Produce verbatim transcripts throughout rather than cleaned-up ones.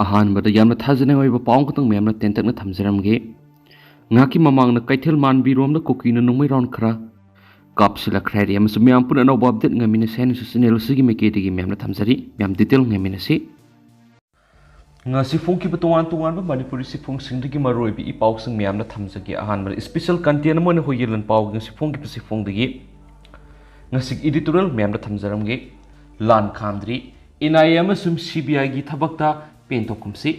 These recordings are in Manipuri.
ꯑꯍꯥꯟꯕꯗ ꯌꯥꯝꯅ ꯊꯥꯖꯅꯤꯡꯉꯥꯏ ꯑꯣꯏꯕ ꯄꯥꯎ ꯑꯃꯈꯛꯇꯪ ꯃꯌꯥꯝꯅ ꯇꯦꯟꯇꯛꯅ ꯊꯝꯖꯔꯝꯒꯦ꯫ ꯉꯥꯏꯍꯥꯛꯀꯤ ꯃꯃꯥꯡꯗ ꯀꯩꯊꯦꯜ ꯃꯥꯟꯕꯤꯔꯣꯝꯗ ꯀꯨꯀꯤꯅ ꯅꯣꯡꯃꯩ ꯔꯥꯎꯟ ꯈꯔ ꯀꯥꯞꯁꯤꯜꯂꯛꯈ꯭ꯔꯦ ꯍꯥꯏꯔꯤ, ꯑꯃꯁꯨꯡ ꯃꯌꯥꯝ ꯄꯨꯟꯅ ꯑꯅꯧꯕ ꯑꯞꯗꯦꯠ ꯉꯥꯏꯃꯤꯟꯅꯁꯦ ꯍꯥꯏꯅꯁꯨ ꯆꯦꯅꯦꯜ ꯑꯁꯤꯒꯤ ꯃꯥꯏꯀꯩꯗꯒꯤ ꯃꯌꯥꯝꯅ ꯊꯝꯖꯔꯤ꯫ ꯃꯌꯥꯝ ꯗꯤꯇꯦꯜ ꯉꯥꯏꯃꯤꯟꯅꯁꯤ꯫ ꯉꯁꯤ ꯐꯣꯡꯈꯤꯕ ꯇꯣꯉꯥꯟ ꯇꯣꯉꯥꯟꯕ ꯃꯅꯤꯄꯨꯔꯤ ꯆꯦꯐꯣꯡꯁꯤꯡꯗꯒꯤ ꯃꯔꯨꯑꯣꯏꯕ ꯏ ꯄꯥꯎꯁꯤꯡ ꯃꯌꯥꯝꯅ ꯊꯝꯖꯒꯦ꯫ ꯑꯍꯥꯟꯕꯗ ꯏꯁꯄꯤꯁꯦꯜ ꯀꯟꯇꯦꯟ ꯑꯃ ꯑꯣꯏꯅ ꯍꯣꯏꯌꯦꯂꯟ ꯄꯥꯎꯒꯤ ꯉꯁꯤ ꯐꯣꯡꯈꯤꯕ ꯆꯦꯐꯣꯡꯗꯒꯤ ꯉꯁꯤꯒꯤ ꯏꯗꯤꯇꯣꯔꯤꯌꯦꯜ ꯃꯌꯥꯝꯅ ꯊꯝꯖꯔꯝꯒꯦ꯫ ꯂꯥꯟ ꯈꯥꯝꯗ꯭ꯔꯤ, ꯑꯦꯟ ꯑꯥꯏ ꯑꯦ ꯑꯃꯁꯨꯡ ꯁꯤ ꯕꯤ ꯑꯥꯏꯒꯤ ꯊꯕꯛꯇ ꯄꯦꯟꯊꯣꯛꯀꯨꯝꯁꯤ꯫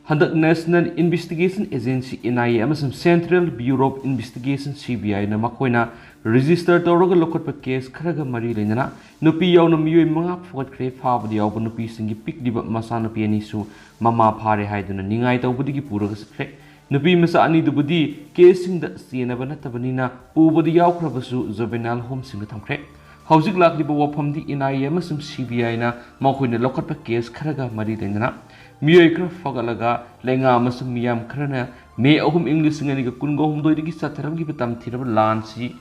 ꯍꯟꯗꯛ National Investigation Agency, N I A, ꯑꯃꯁꯨꯡ Central Bureau of Investigation, C B I, ꯅ ꯃꯈꯣꯏꯅ ꯔꯦꯖꯤꯁꯇꯔ ꯇꯧꯔꯒ ꯂꯧꯈꯠꯄ ꯀꯦꯁ ꯈꯔꯒ ꯃꯔꯤ ꯂꯩꯅꯅ ꯅꯨꯄꯤ ꯌꯥꯎꯅ ꯃꯤꯑꯣꯏ ꯃꯉꯥ ꯐꯥꯒꯠꯈ꯭ꯔꯦ꯫ ꯐꯥꯕꯗ ꯌꯥꯎꯕ ꯅꯨꯄꯤꯁꯤꯡꯒꯤ ꯄꯤꯛꯂꯤꯕ ꯃꯆꯥꯅꯨꯄꯤ ꯑꯅꯤꯁꯨ ꯃꯃꯥ ꯐꯥꯔꯦ ꯍꯥꯏꯗꯨꯅ ꯅꯤꯡꯉꯥꯏ ꯇꯧꯕꯗꯒꯤ ꯄꯨꯔꯒ ꯆꯠꯈ꯭ꯔꯦ꯫ ꯅꯨꯄꯤ ꯃꯆꯥ ꯑꯅꯤꯗꯨꯕꯨꯗꯤ ꯀꯦꯁꯁꯤꯡꯗ ꯆꯦꯟꯅꯕ ꯅꯠꯇꯕꯅꯤꯅ ꯄꯨꯕꯗ ꯌꯥꯎꯈ꯭ꯔꯕꯁꯨ ꯖꯨꯕꯦꯅꯥꯏꯜ ꯍꯣꯝꯁꯤꯡꯗ ꯊꯝꯈ꯭ꯔꯦ꯫ ꯍꯧꯖꯤꯛ ꯂꯥꯛꯂꯤꯕ ꯋꯥꯐꯝꯗꯤ N I A ꯑꯃꯁꯨꯡ C B I ꯅ ꯃꯈꯣꯏꯅ ꯂꯧꯈꯠꯄ ꯀꯦꯁ ꯈꯔꯒ ꯃꯔꯤ ꯂꯩꯅꯅ ꯃꯤꯑꯣꯏ ꯈꯔ ꯐꯒꯠꯂꯒ ꯂꯩꯉꯥꯛ ꯑꯃꯁꯨꯡ ꯃꯤꯌꯥꯝ ꯈꯔꯅ ꯃꯦ ꯑꯍꯨꯝ, ꯏꯪ ꯂꯤꯁꯤꯡ ꯑꯅꯤꯒ ꯀꯨꯟꯒ ꯍꯨꯝꯗꯣꯏꯗꯒꯤ ꯆꯠꯊꯔꯝꯈꯤꯕ ꯇꯝꯊꯤꯔꯕ ꯂꯥꯟꯁꯤ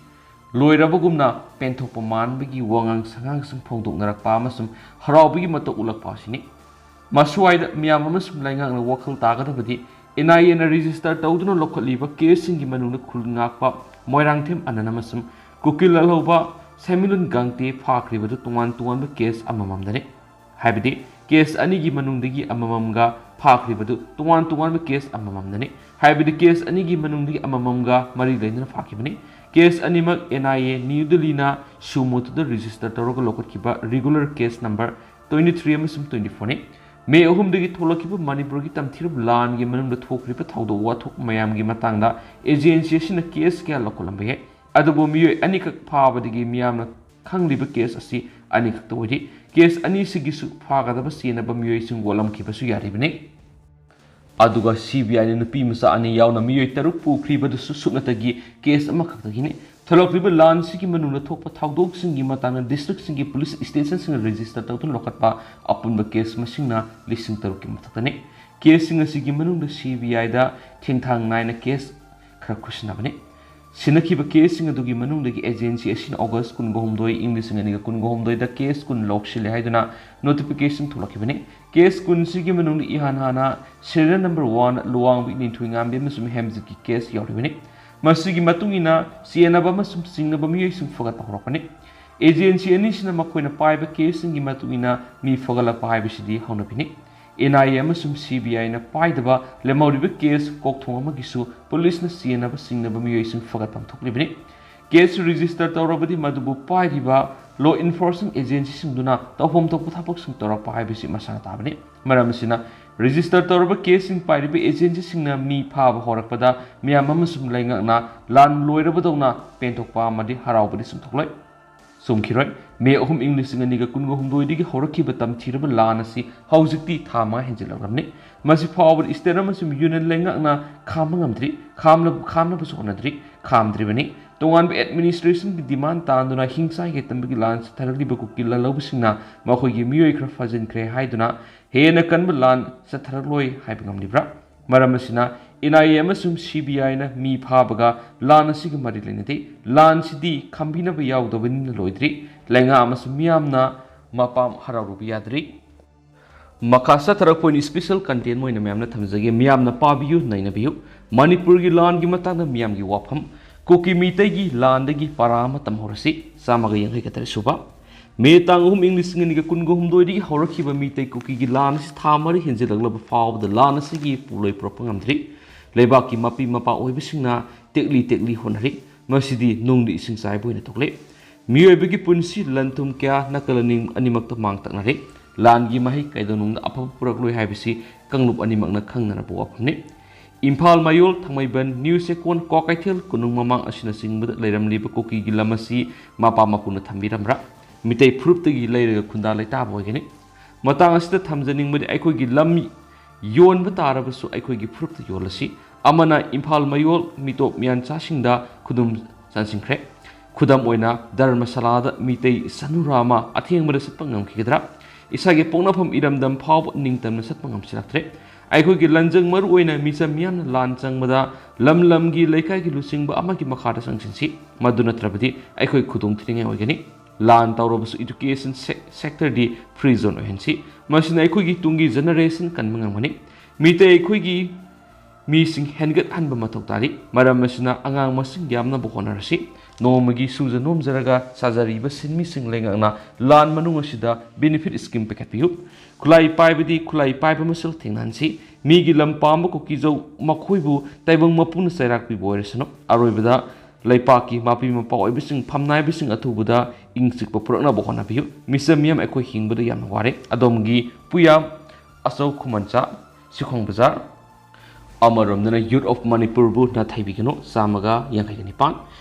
ꯂꯣꯏꯔꯕꯒꯨꯝꯅ ꯄꯦꯟꯊꯣꯛꯄ ꯃꯥꯟꯕꯒꯤ ꯋꯥꯉꯥꯡ ꯁꯉꯥꯡꯁꯤꯡ ꯐꯣꯡꯗꯣꯛꯅꯔꯛꯄ ꯑꯃꯁꯨꯡ ꯍꯔꯥꯎꯕꯒꯤ ꯃꯇꯧ ꯎꯠꯂꯛꯄ ꯑꯁꯤꯅꯤ꯫ ꯃꯁ꯭ꯋꯥꯏꯗ ꯃꯤꯌꯥꯝ ꯑꯃꯁꯨꯡ ꯂꯩꯉꯥꯛꯅ ꯋꯥꯈꯜ ꯇꯥꯒꯗꯕꯗꯤ N I A ꯅ ꯔꯦꯖꯤꯁꯇꯔ ꯇꯧꯗꯨꯅ ꯂꯧꯈꯠꯂꯤꯕ ꯀꯦꯁꯁꯤꯡꯒꯤ ꯃꯅꯨꯡꯗ ꯈꯨꯜ ꯉꯥꯛꯄ ꯃꯣꯏꯔꯥꯡꯊꯦꯝ ꯑꯅꯟ ꯑꯃꯁꯨꯡ ꯀꯨꯀꯤꯜ ꯂꯥꯜꯍꯧꯕ ꯁꯦꯟꯃꯤꯂꯣꯟ ꯒꯥꯡꯇꯦ ꯐꯥꯈ꯭ꯔꯤꯕꯗꯨ ꯇꯣꯉꯥꯟ ꯇꯣꯉꯥꯟꯕ ꯀꯦꯁ ꯑꯃꯃꯝꯗꯅꯤ꯫ ꯍꯥꯏꯕꯗꯤ ꯀꯦꯁ ꯑꯅꯤꯒꯤ ꯃꯅꯨꯡꯗꯒꯤ ꯑꯃꯃꯝꯒ ꯐꯥꯈ꯭ꯔꯤꯕꯗꯨ ꯇꯣꯉꯥꯟ ꯇꯣꯉꯥꯟꯕ ꯀꯦꯁ ꯑꯃꯃꯝꯗꯅꯤ꯫ ꯍꯥꯏꯕꯗꯤ ꯀꯦꯁ ꯑꯅꯤꯒꯤ ꯃꯅꯨꯡꯗꯒꯤ ꯑꯃꯃꯝꯒ ꯃꯔꯤ ꯂꯩꯅꯅ ꯐꯥꯈꯤꯕꯅꯤ꯫ ꯀꯦꯁ ꯑꯅꯤꯃꯛ N I A ꯅ꯭ꯌꯨ ꯗꯤꯜꯂꯤꯅ ꯁꯨꯃꯣꯇꯣꯗ ꯔꯦꯖꯤꯁꯇꯔ ꯇꯧꯔꯒ ꯂꯧꯈꯠꯈꯤꯕ regular case number twenty three ꯑꯃꯁꯨꯡ twenty four ꯅꯤ꯫ ꯃꯦ ꯑꯍꯨꯝꯗꯒꯤ ꯊꯣꯛꯂꯛꯈꯤꯕ ꯃꯅꯤꯄꯨꯔꯒꯤ ꯇꯝꯊꯤꯔꯕ ꯂꯥꯟꯒꯤ ꯃꯅꯨꯡꯗ ꯊꯣꯛꯈ꯭ꯔꯤꯕ ꯊꯧꯗꯣꯛ ꯋꯥꯊꯣꯛ ꯃꯌꯥꯝꯒꯤ ꯃꯇꯥꯡꯗ ꯑꯦꯖꯦꯟꯁꯤ ꯑꯁꯤꯅ ꯀꯦꯁ ꯀꯌꯥ ꯂꯧꯈꯠꯂꯝꯕ ꯌꯥꯏ꯫ ꯑꯗꯨꯕꯨ ꯃꯤꯑꯣꯏ ꯑꯅꯤꯈꯛ ꯐꯥꯕꯗꯒꯤ ꯃꯤꯌꯥꯝꯅ ꯈꯪꯂꯤꯕ ꯀꯦꯁ ꯑꯁꯤ ꯑꯅꯤꯈꯛꯇ ꯑꯣꯏꯔꯤ꯫ ꯀꯦꯁ ꯑꯅꯤꯁꯤꯒꯤꯁꯨ ꯐꯥꯒꯗꯕ ꯆꯦꯟꯅꯕ ꯃꯤꯑꯣꯏꯁꯤꯡ ꯋꯥꯠꯂꯝꯈꯤꯕꯁꯨ ꯌꯥꯔꯤꯕꯅꯤ꯫ ꯑꯗꯨꯒ C B I ꯅ ꯅꯨꯄꯤ ꯃꯆꯥ ꯑꯅꯤ ꯌꯥꯎꯅ ꯃꯤꯑꯣꯏ ꯇꯔꯨꯛ ꯄꯨꯈ꯭ꯔꯤꯕꯗꯨꯁꯨ ꯁꯨꯞꯅꯇꯒꯤ ꯀꯦꯁ ꯑꯃꯈꯛꯇꯒꯤꯅꯤ꯫ ꯊꯣꯛꯂꯛꯂꯤꯕ ꯂꯥꯟꯁꯤꯒꯤ ꯃꯅꯨꯡꯗ ꯊꯣꯛꯄ ꯊꯧꯗꯣꯛꯁꯤꯡꯒꯤ ꯃꯇꯥꯡꯗ ꯗꯤꯁꯇ꯭ꯔꯤꯛꯁꯤꯡꯒꯤ ꯄꯨꯂꯤꯁ ꯁ꯭ꯇꯦꯁꯟꯁꯤꯡꯅ ꯔꯦꯖꯤꯁꯇꯔ ꯇꯧꯗꯨꯅ ꯂꯧꯈꯠꯄ ꯑꯄꯨꯟꯕ ꯀꯦꯁ ꯃꯁꯤꯡꯅ ꯂꯤꯁꯤꯡ ꯇꯔꯨꯛꯀꯤ ꯃꯊꯛꯇꯅꯤ꯫ ꯀꯦꯁꯁꯤꯡ ꯑꯁꯤꯒꯤ ꯃꯅꯨꯡꯗ C B I ꯗ ꯊꯦꯡꯊꯥꯡ ꯅꯥꯏꯅ ꯀꯦꯁ ꯈꯔ ꯈꯨꯠꯁꯤꯟꯅꯕꯅꯤ꯫ ꯁꯤꯟꯅꯈꯤꯕ ꯀꯦꯁꯁꯤꯡ ꯑꯗꯨꯒꯤ ꯃꯅꯨꯡꯗꯒꯤ ꯑꯦꯖꯦꯟꯁꯤ ꯑꯁꯤꯅ ꯑꯣꯒꯁ ꯀꯨꯟꯒ ꯍꯨꯝꯗꯣꯏ, ꯏꯪ ꯂꯤꯁꯤꯡ ꯑꯅꯤꯒ ꯀꯨꯟꯒ ꯍꯨꯝꯗꯣꯏꯗ ꯀꯦꯁ ꯀꯨꯟ ꯂꯧꯁꯤꯜꯂꯦ ꯍꯥꯏꯗꯨꯅ ꯅꯣꯇꯤꯐꯤꯀꯦꯁꯟ ꯊꯣꯛꯂꯛꯈꯤꯕꯅꯤ꯫ ꯀꯦꯁ ꯀꯨꯟꯁꯤꯒꯤ ꯃꯅꯨꯡꯗ ꯏꯍꯥꯟ ꯍꯥꯟꯅ ꯁꯦꯔꯤꯌꯦꯜ ꯅꯝꯕꯔ ꯋꯥꯟ ꯂꯨꯋꯥꯡꯕꯤ ꯅꯤꯡꯊꯣꯏꯉꯥꯝꯕꯤ ꯑꯃꯁꯨꯡ ꯍꯦꯝꯖꯤꯠꯀꯤ ꯀꯦꯁ ꯌꯥꯎꯔꯤꯕꯅꯤ꯫ ꯃꯁꯤꯒꯤ ꯃꯇꯨꯡ ꯏꯟꯅ ꯆꯦꯟꯅꯕ ꯑꯃꯁꯨꯡ ꯆꯤꯡꯅꯕ ꯃꯤꯑꯣꯏꯁꯤꯡ ꯐꯒꯠꯄ ꯍꯧꯔꯛꯄꯅꯤ꯫ ꯑꯦꯖꯦꯟꯁꯤ ꯑꯅꯤꯁꯤꯅ ꯃꯈꯣꯏꯅ ꯄꯥꯏꯕ ꯀꯦꯁꯁꯤꯡꯒꯤ ꯃꯇꯨꯡ ꯏꯟꯅ ꯃꯤ ꯐꯒꯠꯂꯛꯄ ꯍꯥꯏꯕꯁꯤꯗꯤ ꯍꯧꯅꯕꯤꯅꯤ꯫ ꯑꯦꯟ ꯑꯥꯏ ꯑꯦ ꯑꯃꯁꯨꯡ ꯁꯤ ꯕꯤ ꯑꯥꯏꯅ ꯄꯥꯏꯗꯕ ꯂꯦꯝꯍꯧꯔꯤꯕ ꯀꯦꯁ ꯀꯣꯛꯊꯣꯡ ꯑꯃꯒꯤꯁꯨ ꯄꯨꯂꯤꯁꯅ ꯆꯦꯟꯅꯕ ꯆꯤꯡꯅꯕ ꯃꯤꯑꯣꯏꯁꯤꯡ ꯐꯒꯠꯐꯝ ꯊꯣꯛꯂꯤꯕꯅꯤ꯫ ꯀꯦꯁ ꯔꯦꯖꯤꯁꯇꯔ ꯇꯧꯔꯕꯗꯤ ꯃꯗꯨꯕꯨ ꯄꯥꯏꯔꯤꯕ ꯂꯣ ꯏꯟꯐꯣꯔꯁꯃꯦꯟ ꯑꯦꯖꯦꯟꯁꯤꯁꯤꯡꯗꯨꯅ ꯇꯧꯐꯝ ꯊꯣꯛꯄ ꯊꯕꯛꯁꯤꯡ ꯇꯧꯔꯛꯄ ꯍꯥꯏꯕꯁꯤ ꯃꯁꯥꯅ ꯇꯥꯕꯅꯤ꯫ ꯃꯔꯝ ꯑꯁꯤꯅ, ꯔꯦꯖꯤꯁꯇꯔ ꯇꯧꯔꯕ ꯀꯦꯁꯁꯤꯡ ꯄꯥꯏꯔꯤꯕ ꯑꯦꯖꯦꯟꯁꯤꯁꯤꯡꯅ ꯃꯤ ꯐꯥꯕ ꯍꯧꯔꯛꯄꯗ ꯃꯤꯌꯥꯝ ꯑꯃꯁꯨꯡ ꯂꯩꯉꯥꯛꯅ ꯂꯥꯟ ꯂꯣꯏꯔꯕꯗꯧꯅ ꯄꯦꯟꯊꯣꯛꯄ ꯑꯃꯗꯤ ꯍꯔꯥꯎꯕꯗꯤ ꯆꯨꯝꯊꯣꯛꯂꯣꯏ꯫ ꯆꯨꯝꯈꯤꯔꯣꯏ꯫ ꯃꯦ ꯑꯍꯨꯝ, ꯏꯪ ꯂꯤꯁꯤꯡ ꯑꯅꯤꯒ ꯀꯨꯟꯒ ꯍꯨꯝꯗꯣꯏꯗꯒꯤ ꯍꯧꯔꯛꯈꯤꯕ ꯇꯝꯊꯤꯔꯕ ꯂꯥꯟ ꯑꯁꯤ ꯍꯧꯖꯤꯛꯇꯤ ꯊꯥ ꯃꯉꯥ ꯍꯦꯟꯖꯤꯜꯂꯛꯂꯕꯅꯤ꯫ ꯃꯁꯤ ꯐꯥꯎꯕꯗ ꯁ꯭ꯇꯦꯠ ꯑꯃꯁꯨꯡ ꯌꯨꯅꯤꯌꯟ ꯂꯩꯉꯥꯛꯅ ꯈꯥꯝꯕ ꯉꯝꯗ꯭ꯔꯤ, ꯈꯥꯝꯂ-, ꯈꯥꯝꯅꯕꯁꯨ ꯍꯣꯠꯅꯗ꯭ꯔꯤ, ꯈꯥꯝꯗ꯭ꯔꯤꯕꯅꯤ꯫ ꯇꯣꯉꯥꯟꯕ ꯑꯦꯗꯃꯤꯅꯤꯁꯇ꯭ꯔꯦꯁꯟꯒꯤ ꯗꯤꯃꯥꯟ ꯇꯥꯟꯗꯨꯅ ꯍꯤꯡꯁꯥ ꯍꯦꯛꯇꯝꯕꯒꯤ ꯂꯥꯟ ꯆꯠꯊꯔꯛꯂꯤꯕ ꯀꯨꯀꯤ ꯂꯥꯜꯍꯧꯕꯁꯤꯡꯅ ꯃꯈꯣꯏꯒꯤ ꯃꯤꯑꯣꯏ ꯈꯔ ꯐꯥꯖꯤꯟꯈ꯭ꯔꯦ ꯍꯥꯏꯗꯨꯅ ꯍꯦꯟꯅ ꯀꯟꯕ ꯂꯥꯟ ꯆꯠꯊꯔꯛꯂꯣꯏ ꯍꯥꯏꯕ ꯉꯝꯂꯤꯕ꯭ꯔꯥ? ꯃꯔꯝ ꯑꯁꯤꯅ, ꯑꯦꯟ ꯑꯥꯏ ꯑꯦ ꯑꯃꯁꯨꯡ ꯁꯤ ꯕꯤ ꯑꯥꯏꯅ ꯃꯤ ꯐꯥꯕꯒ ꯂꯥꯟ ꯑꯁꯤꯒ ꯃꯔꯤ ꯂꯩꯅꯗꯦ꯫ ꯂꯥꯟꯁꯤꯗꯤ ꯈꯝꯕꯤꯅꯕ ꯌꯥꯎꯗꯕꯅꯤꯅ ꯂꯣꯏꯗ꯭ꯔꯤ꯫ ꯂꯩꯉꯥꯛ ꯑꯃꯁꯨꯡ ꯃꯤꯌꯥꯝꯅ ꯃꯄꯥꯝ ꯍꯔꯥꯎꯔꯨꯕ ꯌꯥꯗ꯭ꯔꯤ꯫ ꯃꯈꯥ ꯆꯠꯊꯔꯛꯄ ꯑꯣꯏꯅ ꯏꯁꯄꯤꯁꯦꯜ ꯀꯟꯇꯦꯟ ꯑꯣꯏꯅ ꯃꯌꯥꯝꯅ ꯊꯝꯖꯒꯦ꯫ ꯃꯤꯌꯥꯝꯅ ꯄꯥꯕꯤꯌꯨ, ꯅꯩꯅꯕꯤꯌꯨ꯫ ꯃꯅꯤꯄꯨꯔꯒꯤ ꯂꯥꯟꯒꯤ ꯃꯇꯥꯡꯗ ꯃꯤꯌꯥꯝꯒꯤ ꯋꯥꯐꯝ꯫ ꯀꯨꯀꯤ ꯃꯤꯇꯩꯒꯤ ꯂꯥꯟꯗꯒꯤ ꯄꯔꯥ ꯑꯃ ꯇꯝꯍꯧꯔꯁꯤ꯫ ꯆꯥꯝꯃꯒ ꯌꯥꯡꯈꯩꯒ ꯇꯔꯦꯠ ꯁꯨꯕ꯫ ꯃꯦ ꯇꯥꯡ ꯑꯍꯨꯝ, ꯏꯪ ꯂꯤꯁꯤꯡ ꯑꯅꯤꯒ ꯀꯨꯟꯒ ꯍꯨꯝꯗꯣꯏꯗꯒꯤ ꯍꯧꯔꯛꯈꯤꯕ ꯃꯤꯇꯩ ꯀꯨꯀꯤꯒꯤ ꯂꯥꯟ ꯑꯁꯤ ꯊꯥ ꯃꯔꯤ ꯍꯦꯟꯖꯤꯜꯂꯛꯂꯕ ꯐꯥꯎꯕꯗ ꯂꯥꯟ ꯑꯁꯤꯒꯤ ꯄꯣꯠꯂꯣꯏ ꯄꯨꯔꯛꯄ ꯉꯝꯗ꯭ꯔꯤ꯫ ꯂꯩꯕꯥꯛꯀꯤ ꯃꯄꯤ ꯃꯄꯥ ꯑꯣꯏꯕꯁꯤꯡꯅ ꯇꯦꯛꯂꯤ ꯇꯦꯛꯂꯤ ꯍꯣꯠꯅꯔꯤ꯫ ꯃꯁꯤꯗꯤ ꯅꯨꯡꯗ ꯏꯁꯤꯡ ꯆꯥꯏꯕ ꯑꯣꯏꯅ ꯊꯣꯛꯂꯦ꯫ ꯃꯤꯑꯣꯏꯕꯒꯤ ꯄꯨꯟꯁꯤ, ꯂꯟ ꯊꯨꯝ ꯀꯌꯥ, ꯅꯥꯀꯜ ꯑꯅꯤ-, ꯑꯅꯤꯃꯛꯇ ꯃꯥꯡ ꯇꯥꯛꯅꯔꯦ꯫ ꯂꯥꯟꯒꯤ ꯃꯍꯩ ꯀꯩꯗꯧꯅꯨꯡꯗ ꯑꯐꯕ ꯄꯨꯔꯛꯂꯣꯏ ꯍꯥꯏꯕꯁꯤ ꯀꯥꯡꯂꯨꯞ ꯑꯅꯤꯃꯛꯅ ꯈꯪꯅꯔꯕ ꯋꯥꯐꯝꯅꯤ꯫ ꯏꯝꯐꯥꯜ ꯃꯌꯣꯜ, ꯊꯥꯡꯃꯩꯕꯟ, ꯅ꯭ꯌꯨ ꯆꯦꯛꯀꯣꯟ, ꯀ꯭ꯋꯥꯀꯩꯊꯦꯜ, ꯀꯣꯅꯨꯡ ꯃꯃꯥꯡ ꯑꯁꯤꯅꯆꯤꯡꯕꯗ ꯂꯩꯔꯝꯂꯤꯕ ꯀꯨꯀꯤꯒꯤ ꯂꯝ ꯑꯁꯤ ꯃꯄꯥ ꯃꯄꯨꯅ ꯊꯝꯕꯤꯔꯝꯕ꯭ꯔꯥ? ꯃꯤꯇꯩ ꯐꯨꯔꯨꯞꯇꯒꯤ ꯂꯩꯔꯒ ꯈꯨꯟꯗꯥ ꯂꯩꯇꯥꯕ ꯑꯣꯏꯒꯅꯤ꯫ ꯃꯇꯥꯡ ꯑꯁꯤꯗ ꯊꯝꯖꯅꯤꯡꯕꯗꯤ, ꯑꯩꯈꯣꯏꯒꯤ ꯂꯝ ꯌꯣꯟꯕ ꯇꯥꯔꯕꯁꯨ ꯑꯩꯈꯣꯏꯒꯤ ꯐꯨꯔꯨꯞꯇ ꯌꯣꯜꯂꯁꯤ꯫ ꯑꯃꯅ ꯏꯝꯐꯥꯜ ꯃꯌꯣꯜ ꯃꯤꯇꯣꯞ ꯃꯤꯌꯥꯟꯆꯥꯁꯤꯡꯗ ꯈꯨꯗꯨꯝ ꯆꯟꯁꯤꯟꯈ꯭ꯔꯦ꯫ ꯈꯨꯗꯝ ꯑꯣꯏꯅ, ꯙꯔꯃꯁꯥꯂꯥꯗ ꯃꯤꯇꯩ ꯆꯅꯨꯔꯥ ꯑꯃ ꯑꯊꯦꯡꯕꯗ ꯆꯠꯄ ꯉꯝꯈꯤꯒꯗ꯭ꯔꯥ? ꯏꯁꯥꯒꯤ ꯄꯣꯛꯅꯐꯝ ꯏꯔꯝꯗꯝ ꯐꯥꯎꯕ ꯅꯤꯡꯇꯝꯅ ꯆꯠꯄ ꯉꯝꯁꯤꯜꯂꯛꯇ꯭ꯔꯦ꯫ ꯑꯩꯈꯣꯏꯒꯤ ꯂꯟꯖꯪ, ꯃꯔꯨ ꯑꯣꯏꯅ ꯃꯤꯆꯝ ꯃꯤꯌꯥꯝꯅ ꯂꯥꯟ ꯆꯪꯕꯗ ꯂꯝ ꯂꯝꯒꯤ ꯂꯩꯀꯥꯏꯒꯤ ꯂꯨꯆꯤꯡꯕ ꯑꯃꯒꯤ ꯃꯈꯥꯗ ꯆꯪꯁꯤꯟꯁꯤ꯫ ꯃꯗꯨ ꯅꯠꯇ꯭ꯔꯕꯗꯤ ꯑꯩꯈꯣꯏ ꯈꯨꯗꯣꯡ ꯊꯤꯅꯤꯡꯉꯥꯏ ꯑꯣꯏꯒꯅꯤ꯫ ꯂꯥꯟ ꯇꯧꯔꯕꯁꯨ education sector ꯗꯤ free zone ꯑꯣꯏꯍꯟꯁꯤ꯫ ꯃꯁꯤꯅ ꯑꯩꯈꯣꯏꯒꯤ ꯇꯨꯡꯒꯤ generation ꯀꯟꯕ ꯉꯝꯒꯅꯤ꯫ ꯃꯤꯇꯩ ꯑꯩꯈꯣꯏꯒꯤ ꯃꯤꯁꯤꯡ ꯍꯦꯟꯒꯠꯍꯟꯕ ꯃꯊꯧ ꯇꯥꯔꯤ꯫ ꯃꯔꯝ ꯑꯁꯤꯅ ꯑꯉꯥꯡ ꯃꯁꯤꯡ ꯌꯥꯝꯅꯕ ꯍꯣꯠꯅꯔꯁꯤ꯫ ꯅꯣꯡꯃꯒꯤ ꯁꯨꯖ ꯅꯣꯝꯖꯔꯒ ꯆꯥꯖꯔꯤꯕ ꯁꯤꯟꯃꯤꯁꯤꯡ ꯂꯩꯉꯥꯛꯅ ꯂꯥꯟ ꯃꯅꯨꯡ ꯑꯁꯤꯗ benefit scheme ꯄꯤꯈꯠꯄꯤꯌꯨ꯫ ꯈꯨꯠꯂꯥꯏ ꯄꯥꯏꯕꯗꯤ ꯈꯨꯠꯂꯥꯏ ꯄꯥꯏꯕ ꯃꯁꯦꯜ ꯊꯦꯡꯅꯍꯟꯁꯤ꯫ ꯃꯤꯒꯤ ꯂꯝ ꯄꯥꯝꯕ ꯀꯨꯀꯤꯖꯧ ꯃꯈꯣꯏꯕꯨ ꯇꯥꯏꯕꯪ ꯃꯄꯨꯅ ꯆꯩꯔꯥꯛ ꯄꯤꯕ ꯑꯣꯏꯔꯁꯅꯨ꯫ ꯑꯔꯣꯏꯕꯗ ꯂꯩꯄꯥꯛꯀꯤ ꯃꯄꯤ ꯃꯄꯥ ꯑꯣꯏꯕꯁꯤꯡ, ꯐꯝꯅꯥꯏꯕꯁꯤꯡ ꯑꯊꯨꯕꯗ ꯏꯪ ꯆꯤꯛꯄ ꯄꯨꯔꯛꯅꯕ ꯍꯣꯠꯅꯕꯤꯌꯨ꯫ ꯃꯤꯆꯝ ꯃꯤꯌꯥꯝ ꯑꯩꯈꯣꯏ ꯍꯤꯡꯕꯗ ꯌꯥꯝꯅ ꯋꯥꯔꯦ꯫ ꯑꯗꯣꯝꯒꯤ ꯄꯨꯌꯥ ꯑꯆꯧ ꯈꯨꯃꯟꯆꯥ, ꯁꯤꯈꯣꯡ ꯕꯖꯥꯔ꯫ ꯑꯃꯔꯣꯝꯗꯅ Youth of ꯃꯅꯤꯄꯨꯔꯕꯨ ꯅꯥꯊꯩꯕꯤꯒꯅꯨ꯫ ꯆꯥꯝꯃꯒ ꯌꯥꯡꯈꯩꯒ ꯅꯤꯄꯥꯟ꯫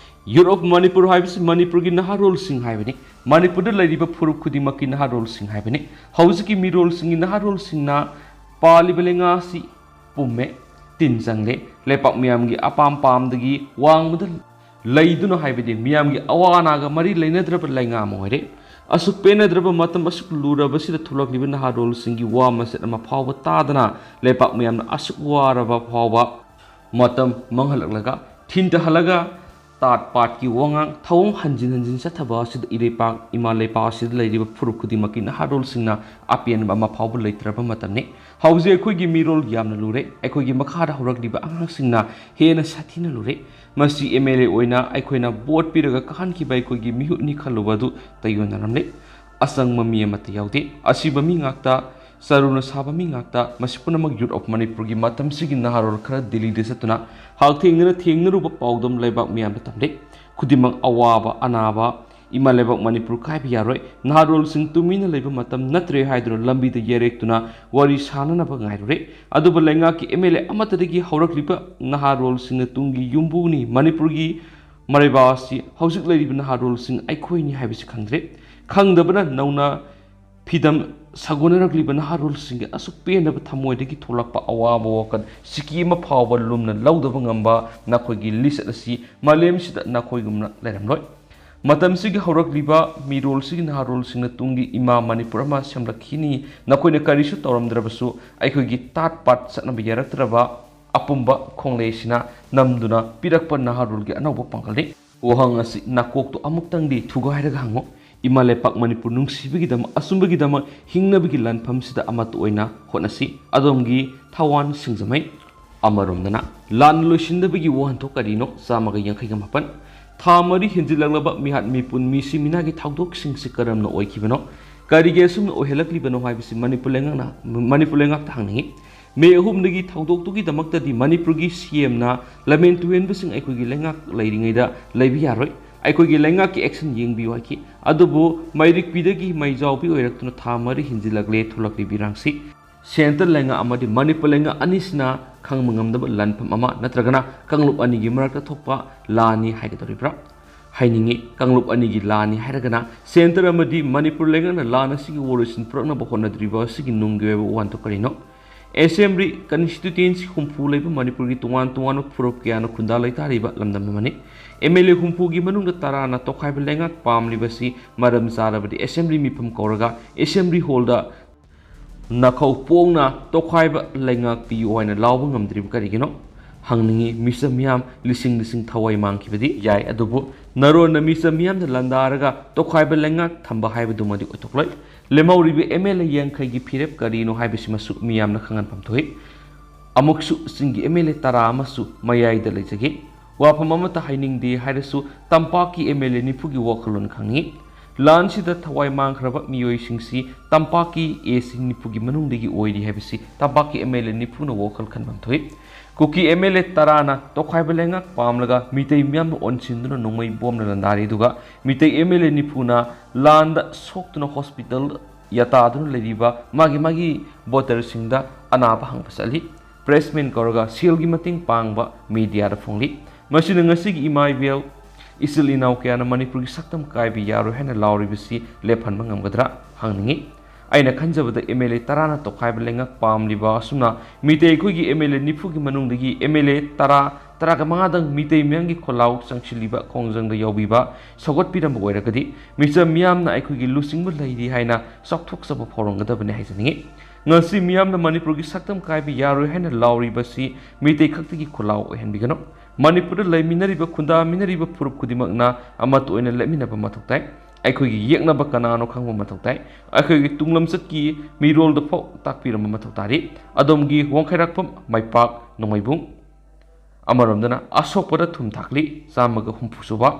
Youth of ꯃꯅꯤꯄꯨꯔ ꯍꯥꯏꯕꯁꯤ ꯃꯅꯤꯄꯨꯔꯒꯤ ꯅꯍꯥꯔꯣꯜꯁꯤꯡ ꯍꯥꯏꯕꯅꯤ꯫ ꯃꯅꯤꯄꯨꯔꯗ ꯂꯩꯔꯤꯕ ꯐꯨꯔꯨꯞ ꯈꯨꯗꯤꯡꯃꯛꯀꯤ ꯅꯍꯥꯔꯣꯜꯁꯤꯡ ꯍꯥꯏꯕꯅꯤ꯫ ꯍꯧꯖꯤꯛꯀꯤ ꯃꯤꯔꯣꯜꯁꯤꯡꯒꯤ ꯅꯍꯥꯔꯣꯜꯁꯤꯡꯅ ꯄꯥꯜꯂꯤꯕ ꯂꯩꯉꯥꯛ ꯑꯁꯤ ꯄꯨꯝꯃꯦ, ꯇꯤꯟ ꯆꯪꯂꯦ꯫ ꯂꯩꯄꯥꯛ ꯃꯤꯌꯥꯝꯒꯤ ꯑꯄꯥꯝ ꯄꯥꯝꯗꯒꯤ ꯋꯥꯡꯃꯗ ꯂꯩꯗꯨꯅ ꯍꯥꯏꯕꯗꯤ ꯃꯤꯌꯥꯝꯒꯤ ꯑꯋꯥ ꯑꯅꯥꯒ ꯃꯔꯤ ꯂꯩꯅꯗ꯭ꯔꯕ ꯂꯩꯉꯥꯛ ꯑꯃ ꯑꯣꯏꯔꯦ꯫ ꯑꯁꯨꯛ ꯄꯦꯟꯅꯗ꯭ꯔꯕ ꯃꯇꯝ ꯑꯁꯨꯛ ꯂꯨꯔꯕꯁꯤꯗ ꯊꯣꯛꯂꯛꯂꯤꯕ ꯅꯍꯥꯔꯣꯜꯁꯤꯡꯒꯤ ꯋꯥ ꯃꯆꯦꯠ ꯑꯃ ꯐꯥꯎꯕ ꯇꯥꯗꯅ ꯂꯩꯄꯥꯛ ꯃꯤꯌꯥꯝꯅ ꯑꯁꯨꯛ ꯋꯥꯔꯕ ꯐꯥꯎꯕ ꯃꯇꯝ ꯃꯥꯡꯍꯜꯂꯛꯂꯒ, ꯊꯤꯟꯊꯍꯜꯂꯒ, ꯇꯥꯠ ꯄꯥꯠꯀꯤ ꯋꯥꯉꯥꯡ ꯊꯧꯑꯣꯡ ꯍꯟꯖꯤꯟ ꯍꯟꯖꯤꯟ ꯆꯠꯊꯕ ꯑꯁꯤꯗ ꯏꯔꯩꯄꯥꯛ ꯏꯃꯥ ꯂꯩꯄꯥꯛ ꯑꯁꯤꯗ ꯂꯩꯔꯤꯕ ꯐꯨꯔꯨꯞ ꯈꯨꯗꯤꯡꯃꯛꯀꯤ ꯅꯍꯥꯔꯣꯜꯁꯤꯡꯅ ꯑꯄꯦꯟꯕ ꯑꯃ ꯐꯥꯎꯕ ꯂꯩꯇ꯭ꯔꯕ ꯃꯇꯝꯅꯤ꯫ ꯍꯧꯖꯤꯛ ꯑꯩꯈꯣꯏꯒꯤ ꯃꯤꯔꯣꯜ ꯌꯥꯝꯅ ꯂꯨꯔꯦ꯫ ꯑꯩꯈꯣꯏꯒꯤ ꯃꯈꯥꯗ ꯍꯧꯔꯛꯂꯤꯕ ꯑꯉꯥꯡꯁꯤꯡꯅ ꯍꯦꯟꯅ ꯁꯥꯊꯤꯅ ꯂꯨꯔꯦ꯫ ꯃꯁꯤ MLA ꯑꯣꯏꯅ ꯑꯩꯈꯣꯏꯅ vote ꯄꯤꯔꯒ ꯀꯥꯍꯟꯈꯤꯕ ꯑꯩꯈꯣꯏꯒꯤ ꯃꯤꯍꯨꯠꯅꯤ ꯈꯜꯂꯨꯕ ꯑꯗꯨ ꯇꯥꯏꯌꯣꯟꯅꯔꯝꯂꯦ꯫ ꯑꯆꯪꯕ ꯃꯤ ꯑꯃꯠꯇ ꯌꯥꯎꯗꯦ꯫ ꯑꯁꯤꯕ ꯃꯤ ꯉꯥꯛꯇ, ꯆꯔꯨꯅ ꯁꯥꯕ ꯃꯤ ꯉꯥꯛꯇ꯫ ꯃꯁꯤ ꯄꯨꯝꯅꯃꯛ Youth of ꯃꯅꯤꯄꯨꯔꯒꯤ ꯃꯇꯝꯁꯤꯒꯤ ꯅꯍꯥꯔꯣꯜ ꯈꯔ ꯗꯤꯜꯂꯤꯗ ꯆꯠꯇꯨꯅ ꯍꯛꯊꯦꯡꯅꯅ ꯊꯦꯡꯅꯔꯨꯕ ꯄꯥꯎꯗꯝ ꯂꯩꯕꯥꯛ ꯃꯤꯌꯥꯝꯗ ꯇꯝꯂꯦ꯫ ꯈꯨꯗꯤꯡꯃꯛ ꯑꯋꯥꯕ ꯑꯅꯥꯕ, ꯏꯃꯥ ꯂꯩꯕꯥꯛ ꯃꯅꯤꯄꯨꯔ ꯀꯥꯏꯕ ꯌꯥꯔꯣꯏ꯫ ꯅꯍꯥꯔꯣꯜꯁꯤꯡ ꯇꯨꯃꯤꯟꯅ ꯂꯩꯕ ꯃꯇꯝ ꯅꯠꯇ꯭ꯔꯦ ꯍꯥꯏꯗꯨꯅ ꯂꯝꯕꯤꯗ ꯌꯦꯔꯦꯛꯇꯨꯅ ꯋꯥꯔꯤ ꯁꯥꯅꯅꯕ ꯉꯥꯏꯔꯨꯔꯦ꯫ ꯑꯗꯨꯕꯨ ꯂꯩꯉꯥꯛꯀꯤ MLA ꯑꯃꯠꯇꯗꯒꯤ ꯍꯧꯔꯛꯂꯤꯕ ꯅꯍꯥꯔꯣꯜꯁꯤꯡꯅ ꯇꯨꯡꯒꯤ ꯌꯨꯝꯕꯨꯅꯤ, ꯃꯅꯤꯄꯨꯔꯒꯤ ꯃꯔꯩꯕꯥꯛ ꯑꯁꯤ ꯍꯧꯖꯤꯛ ꯂꯩꯔꯤꯕ ꯅꯍꯥꯔꯣꯜꯁꯤꯡ ꯑꯩꯈꯣꯏꯅꯤ ꯍꯥꯏꯕꯁꯤ ꯈꯪꯗ꯭ꯔꯦ꯫ ꯈꯪꯗꯕꯅ ꯅꯧꯅ ꯐꯤꯗꯝ ꯁꯥꯒꯣꯟꯅꯔꯛꯂꯤꯕ ꯅꯍꯥꯔꯣꯜꯁꯤꯡꯒꯤ ꯑꯁꯨꯛ ꯄꯦꯟꯗꯕ ꯊꯃꯣꯏꯗꯒꯤ ꯊꯣꯛꯂꯛꯄ ꯑꯋꯥꯕ ꯋꯥꯈꯜ ꯁꯤꯀꯤ ꯑꯃ ꯐꯥꯎꯕ ꯂꯨꯝꯅ ꯂꯧꯗꯕ ꯉꯝꯕ ꯅꯈꯣꯏꯒꯤ ꯂꯤꯆꯠ ꯑꯁꯤ ꯃꯥꯂꯦꯝꯁꯤꯗ ꯅꯈꯣꯏꯒꯨꯝꯅ ꯂꯩꯔꯝꯂꯣꯏ꯫ ꯃꯇꯝꯁꯤꯒꯤ ꯍꯧꯔꯛꯂꯤꯕ ꯃꯤꯔꯣꯜꯁꯤꯒꯤ ꯅꯍꯥꯔꯣꯜꯁꯤꯡꯅ ꯇꯨꯡꯒꯤ ꯏꯃꯥ ꯃꯅꯤꯄꯨꯔ ꯑꯃ ꯁꯦꯝꯂꯛꯈꯤꯅꯤ, ꯅꯈꯣꯏꯅ ꯀꯔꯤꯁꯨ ꯇꯧꯔꯝꯗ꯭ꯔꯕꯁꯨ ꯑꯩꯈꯣꯏꯒꯤ ꯇꯥꯠ ꯄꯥꯠ ꯆꯠꯅꯕ ꯌꯥꯔꯛꯇ꯭ꯔꯕ ꯑꯄꯨꯝꯕ ꯈꯣꯡꯂꯩꯁꯤꯅ ꯅꯝꯗꯨꯅ ꯄꯤꯔꯛꯄ ꯅꯍꯥꯔꯣꯜꯒꯤ ꯑꯅꯧꯕ ꯄꯥꯡꯒꯜꯅꯤ꯫ ꯋꯥꯍꯪ ꯑꯁꯤ ꯅꯥꯀꯣꯛꯇꯣ ꯑꯃꯨꯛꯇꯪꯗꯤ ꯊꯨꯒꯥꯏꯔꯒ ꯍꯪꯉꯨ꯫ ꯏꯃꯥ ꯂꯩꯄꯥꯛ ꯃꯅꯤꯄꯨꯔ ꯅꯨꯡꯁꯤꯕꯒꯤꯗꯃꯛ, ꯑꯆꯨꯝꯕꯒꯤꯗꯃꯛ ꯍꯤꯡꯅꯕꯒꯤ ꯂꯥꯟꯐꯝꯁꯤꯗ ꯑꯃꯠꯇ ꯑꯣꯏꯅ ꯍꯣꯠꯅꯁꯤ꯫ ꯑꯗꯣꯝꯒꯤ ꯊꯋꯥꯟ ꯁꯤꯡꯖꯃꯩ꯫ ꯑꯃꯔꯣꯝꯗꯅ, ꯂꯥꯟ ꯂꯣꯏꯁꯤꯟꯗꯕꯒꯤ ꯋꯥꯍꯟꯊꯣꯛ ꯀꯔꯤꯅꯣ? ꯆꯥꯝꯃꯒ ꯌꯥꯡꯈꯩꯒ ꯃꯥꯄꯟ꯫ ꯊꯥ ꯃꯔꯤ ꯍꯦꯟꯖꯤꯜꯂꯛꯂꯕ ꯃꯤꯍꯥꯠ ꯃꯤꯄꯨꯟ ꯃꯤꯁꯤ ꯃꯤꯅꯥꯒꯤ ꯊꯧꯗꯣꯛꯁꯤꯡꯁꯤ ꯀꯔꯝꯅ ꯑꯣꯏꯈꯤꯕꯅꯣ? ꯀꯔꯤꯒꯤ ꯑꯁꯨꯝꯅ ꯑꯣꯏꯍꯜꯂꯛꯂꯤꯕꯅꯣ ꯍꯥꯏꯕꯁꯤ ꯃꯅꯤꯄꯨꯔ ꯂꯩꯉꯥꯛꯅ, ꯃꯅꯤꯄꯨꯔ ꯂꯩꯉꯥꯛꯇ ꯍꯪꯅꯤꯡꯏ꯫ ꯃꯦ ꯑꯍꯨꯝꯗꯒꯤ ꯊꯧꯗꯣꯛꯇꯨꯒꯤꯗꯃꯛꯇꯗꯤ ꯃꯅꯤꯄꯨꯔꯒꯤ ꯁꯤ ꯑꯦꯝꯅ ꯂꯝꯍꯦꯟ ꯇꯨꯍꯦꯟꯕꯁꯤꯡ ꯑꯩꯈꯣꯏꯒꯤ ꯂꯩꯉꯥꯛ ꯂꯩꯔꯤꯉꯩꯗ ꯂꯩꯕ ꯌꯥꯔꯣꯏ, ꯑꯩꯈꯣꯏꯒꯤ ꯂꯩꯉꯥꯛꯀꯤ action ꯌꯦꯡꯕꯤꯌꯨ ꯍꯥꯏꯈꯤ꯫ ꯑꯗꯨꯕꯨ ꯃꯩꯔꯤꯛꯄꯤꯗꯒꯤ ꯃꯩꯖꯥꯎꯕꯤ ꯑꯣꯏꯔꯛꯇꯨꯅ ꯊꯥ ꯃꯔꯤ ꯍꯦꯟꯖꯤꯜꯂꯛꯂꯦ ꯊꯣꯛꯂꯛꯂꯤꯕ ꯏꯔꯥꯡꯁꯤ꯫ Centre ꯂꯩꯉꯥꯛ ꯑꯃꯗꯤ ꯃꯅꯤꯄꯨꯔ ꯂꯩꯉꯥꯛ ꯑꯅꯤꯁꯤꯅ ꯈꯪꯕ ꯉꯝꯗꯕ ꯂꯥꯟꯐꯝ ꯑꯃ ꯅꯠꯇ꯭ꯔꯒꯅ ꯀꯥꯡꯂꯨꯞ ꯑꯅꯤꯒꯤ ꯃꯔꯛꯇ ꯊꯣꯛꯄ ꯂꯥꯟꯅꯤ ꯍꯥꯏꯒꯗꯧꯔꯤꯕ꯭ꯔꯥ? ꯍꯥꯏꯅꯤꯡꯉꯤ, ꯀꯥꯡꯂꯨꯞ ꯑꯅꯤꯒꯤ ꯂꯥꯟꯅꯤ ꯍꯥꯏꯔꯒꯅ Centre ꯑꯃꯗꯤ ꯃꯅꯤꯄꯨꯔ ꯂꯩꯉꯥꯛꯅ ꯂꯥꯟ ꯑꯁꯤꯒꯤ ꯋꯥꯔꯣꯏꯁꯤꯟ ꯄꯨꯔꯛꯅꯕ ꯍꯣꯠꯅꯗ꯭ꯔꯤꯕ ꯑꯁꯤꯒꯤ ꯅꯨꯡꯒꯤ ꯑꯣꯏꯕ ꯋꯥꯍꯟꯊꯣꯛ ꯀꯔꯤꯅꯣ? Assembly constituency ꯍꯨꯝꯐꯨ ꯂꯩꯕ ꯃꯅꯤꯄꯨꯔꯒꯤ ꯇꯣꯉꯥꯟ ꯇꯣꯉꯥꯟꯕ ꯐꯨꯔꯨꯞ ꯀꯌꯥꯅ ꯈꯨꯟꯗꯥ ꯂꯩꯇꯥꯔꯤꯕ ꯂꯝꯗꯝ ꯑꯃꯅꯤ꯫ ꯑꯦꯝ ꯑꯦꯜ ꯑꯦ ꯍꯨꯝꯐꯨꯒꯤ ꯃꯅꯨꯡꯗ ꯇꯔꯥꯅ ꯇꯣꯈꯥꯏꯕ ꯂꯩꯉꯥꯛ ꯄꯥꯝꯂꯤꯕꯁꯤ ꯃꯔꯝ ꯆꯥꯔꯕꯗꯤ Assembly ꯃꯤꯐꯝ ꯀꯧꯔꯒ Assembly ꯍꯣꯜꯗ ꯅꯥꯈꯧ ꯄꯣꯡꯅ ꯇꯣꯈꯥꯏꯕ ꯂꯩꯉꯥꯛ ꯄꯤꯌꯨ ꯍꯥꯏꯅ ꯂꯥꯎꯕ ꯉꯝꯗ꯭ꯔꯤꯕ ꯀꯔꯤꯒꯤꯅꯣ? ꯍꯪꯅꯤꯡꯉꯤ꯫ ꯃꯤꯆꯝ ꯃꯤꯌꯥꯝ ꯂꯤꯁꯤꯡ ꯂꯤꯁꯤꯡ ꯊꯋꯥꯏ ꯃꯥꯡꯈꯤꯕꯗꯤ ꯌꯥꯏ, ꯑꯗꯨꯕꯨ ꯅꯔꯣꯟꯅ ꯃꯤꯆꯝ ꯃꯤꯌꯥꯝꯗ ꯂꯥꯟꯗꯥꯔꯒ ꯇꯣꯈꯥꯏꯕ ꯂꯩꯉꯥꯛ ꯊꯝꯕ ꯍꯥꯏꯕꯗꯨꯃꯗꯤ ꯑꯣꯏꯊꯣꯛꯂꯣꯏ꯫ ꯂꯦꯝꯍꯧꯔꯤꯕ ꯑꯦꯝ ꯑꯦꯜ ꯑꯦ ꯌꯥꯡꯈꯩꯒꯤ ꯐꯤꯔꯦꯞ ꯀꯔꯤꯅꯣ ꯍꯥꯏꯕꯁꯤꯃꯁꯨ ꯃꯤꯌꯥꯝꯅ ꯈꯪꯍꯟꯐꯝ ꯊꯣꯛꯏ꯫ ꯑꯃꯨꯛꯁꯨ ꯆꯤꯡꯒꯤ ꯑꯦꯝ ꯑꯦꯜ ꯑꯦ ꯇꯔꯥ ꯑꯃꯁꯨ ꯃꯌꯥꯏꯗ ꯂꯩꯖꯈꯤ꯫ ꯋꯥꯐꯝ ꯑꯃꯠꯇ ꯍꯥꯏꯅꯤꯡꯗꯦ ꯍꯥꯏꯔꯁꯨ ꯇꯝꯄꯥꯛꯀꯤ ꯑꯦꯝ ꯑꯦꯜ ꯑꯦ ꯅꯤꯐꯨꯒꯤ ꯋꯥꯈꯜꯂꯣꯟ ꯈꯪꯉꯤ꯫ ꯂꯥꯟꯁꯤꯗ ꯊꯋꯥꯏ ꯃꯥꯡꯈ꯭ꯔꯕ ꯃꯤꯑꯣꯏꯁꯤꯡꯁꯤ ꯇꯝꯄꯥꯛꯀꯤ ꯑꯦ ꯁꯤ ꯅꯤꯐꯨꯒꯤ ꯃꯅꯨꯡꯗꯒꯤ ꯑꯣꯏꯔꯤ ꯍꯥꯏꯕꯁꯤ ꯇꯝꯄꯥꯛꯀꯤ ꯑꯦꯝ ꯑꯦꯜ ꯑꯦ ꯅꯤꯐꯨꯅ ꯋꯥꯈꯜ ꯈꯟꯐꯝ ꯊꯣꯛꯏ꯫ ꯀꯨꯀꯤ ꯑꯦꯝ ꯑꯦꯜ ꯑꯦ ꯇꯔꯥꯅ ꯇꯣꯈꯥꯏꯕ ꯂꯩꯉꯥꯛ ꯄꯥꯝꯂꯒ ꯃꯤꯇꯩ ꯃꯤꯌꯥꯝꯅ ꯑꯣꯟꯁꯤꯟꯗꯨꯅ ꯅꯣꯡꯃꯩ ꯕꯣꯝꯅ ꯂꯥꯟꯗꯥꯔꯤ, ꯑꯗꯨꯒ ꯃꯤꯇꯩ ꯑꯦꯝ ꯑꯦꯜ ꯑꯦ ꯅꯤꯐꯨꯅ ꯂꯥꯟꯗ ꯁꯣꯛꯇꯨꯅ ꯍꯣꯁꯄꯤꯇꯥꯜ ꯌꯥꯇꯥꯗꯨꯅ ꯂꯩꯔꯤꯕ ꯃꯥꯒꯤ ꯃꯥꯒꯤ ꯚꯣꯇꯔꯁꯤꯡꯗ ꯑꯅꯥꯕ ꯍꯪꯕ ꯆꯠꯂꯤ꯫ Press meet ꯀꯧꯔꯒ ꯁꯦꯜꯒꯤ ꯃꯇꯦꯡ ꯄꯥꯡꯕ ꯃꯤꯗꯤꯌꯥꯗ ꯐꯣꯡꯂꯤ꯫ ꯃꯁꯤꯅ ꯉꯁꯤꯒꯤ ꯏꯃꯥ ꯏꯕꯦꯜ, ꯏꯆꯤꯜ ꯏꯅꯥꯎ ꯀꯌꯥꯅ ꯃꯅꯤꯄꯨꯔꯒꯤ ꯁꯛꯇꯝ ꯀꯥꯏꯕ ꯌꯥꯔꯣꯏ ꯍꯥꯏꯅ ꯂꯥꯎꯔꯤꯕꯁꯤ ꯂꯦꯞꯍꯟꯕ ꯉꯝꯒꯗ꯭ꯔꯥ ꯍꯪꯅꯤꯡꯏ꯫ ꯑꯩꯅ ꯈꯟꯖꯕꯗ MLA ꯇꯔꯥꯅ ꯇꯣꯈꯥꯏꯕ ꯂꯩꯉꯥꯛ ꯄꯥꯝꯂꯤꯕ ꯑꯁꯨꯝꯅ ꯃꯤꯇꯩ ꯑꯩꯈꯣꯏꯒꯤ MLA ꯅꯤꯐꯨꯒꯤ ꯃꯅꯨꯡꯗꯒꯤ MLA ꯇꯔꯥ, ꯇꯔꯥꯒ ꯃꯉꯥꯗꯪ ꯃꯤꯇꯩ ꯃꯤꯌꯥꯝꯒꯤ ꯈꯣꯜꯂꯥꯎ ꯆꯪꯁꯤꯜꯂꯤꯕ ꯈꯣꯡꯖꯪꯗ ꯌꯥꯎꯕꯤꯕ ꯁꯧꯒꯠꯄꯤꯔꯝꯕ ꯑꯣꯏꯔꯒꯗꯤ ꯃꯤꯆꯝ ꯃꯤꯌꯥꯝꯅ ꯑꯩꯈꯣꯏꯒꯤ ꯂꯨꯆꯤꯡꯕ ꯂꯩꯔꯤ ꯍꯥꯏꯅ ꯆꯥꯎꯊꯣꯛꯆꯕ ꯐꯥꯎꯔꯝꯒꯗꯕꯅꯤ ꯍꯥꯏꯖꯅꯤꯡꯏ꯫ ꯉꯁꯤ ꯃꯤꯌꯥꯝꯅ ꯃꯅꯤꯄꯨꯔꯒꯤ ꯁꯛꯇꯝ ꯀꯥꯏꯕ ꯌꯥꯔꯣꯏ ꯍꯥꯏꯅ ꯂꯥꯎꯔꯤꯕꯁꯤ ꯃꯤꯇꯩ ꯈꯛꯇꯒꯤ ꯈꯣꯜꯂꯥꯎ ꯑꯣꯏꯍꯟꯕꯤꯒꯅꯨ꯫ ꯃꯅꯤꯄꯨꯔꯗ ꯂꯩꯃꯤꯟꯅꯔꯤꯕ ꯈꯨꯟꯗꯥꯃꯤꯟꯅꯔꯤꯕ ꯐꯨꯔꯨꯞ ꯈꯨꯗꯤꯡꯃꯛꯅ ꯑꯃꯠꯇ ꯑꯣꯏꯅ ꯂꯦꯞꯃꯤꯟꯅꯕ ꯃꯊꯧ ꯇꯥꯏ꯫ ꯑꯩꯈꯣꯏꯒꯤ ꯌꯦꯛꯅꯕ ꯀꯅꯥꯅꯣ ꯈꯪꯕ ꯃꯊꯧ ꯇꯥꯏ꯫ ꯑꯩꯈꯣꯏꯒꯤ ꯇꯨꯡꯂꯝꯆꯠꯀꯤ ꯃꯤꯔꯣꯜꯗ ꯐꯥꯎ ꯇꯥꯛꯄꯤꯔꯝꯕ ꯃꯊꯧ ꯇꯥꯔꯤ꯫ ꯑꯗꯣꯝꯒꯤ ꯋꯥꯡꯈꯩꯔꯥꯛꯄꯝ ꯃꯥꯏꯄꯥꯛ ꯅꯣꯡꯃꯩꯕꯨꯡ꯫ ꯑꯃꯔꯣꯝꯗꯅ ꯑꯁꯣꯛꯄꯗ ꯊꯨꯝ ꯊꯥꯛꯂꯤ ꯆꯥꯝꯃꯒ ꯍꯨꯝꯐꯨ ꯁꯨꯕ꯫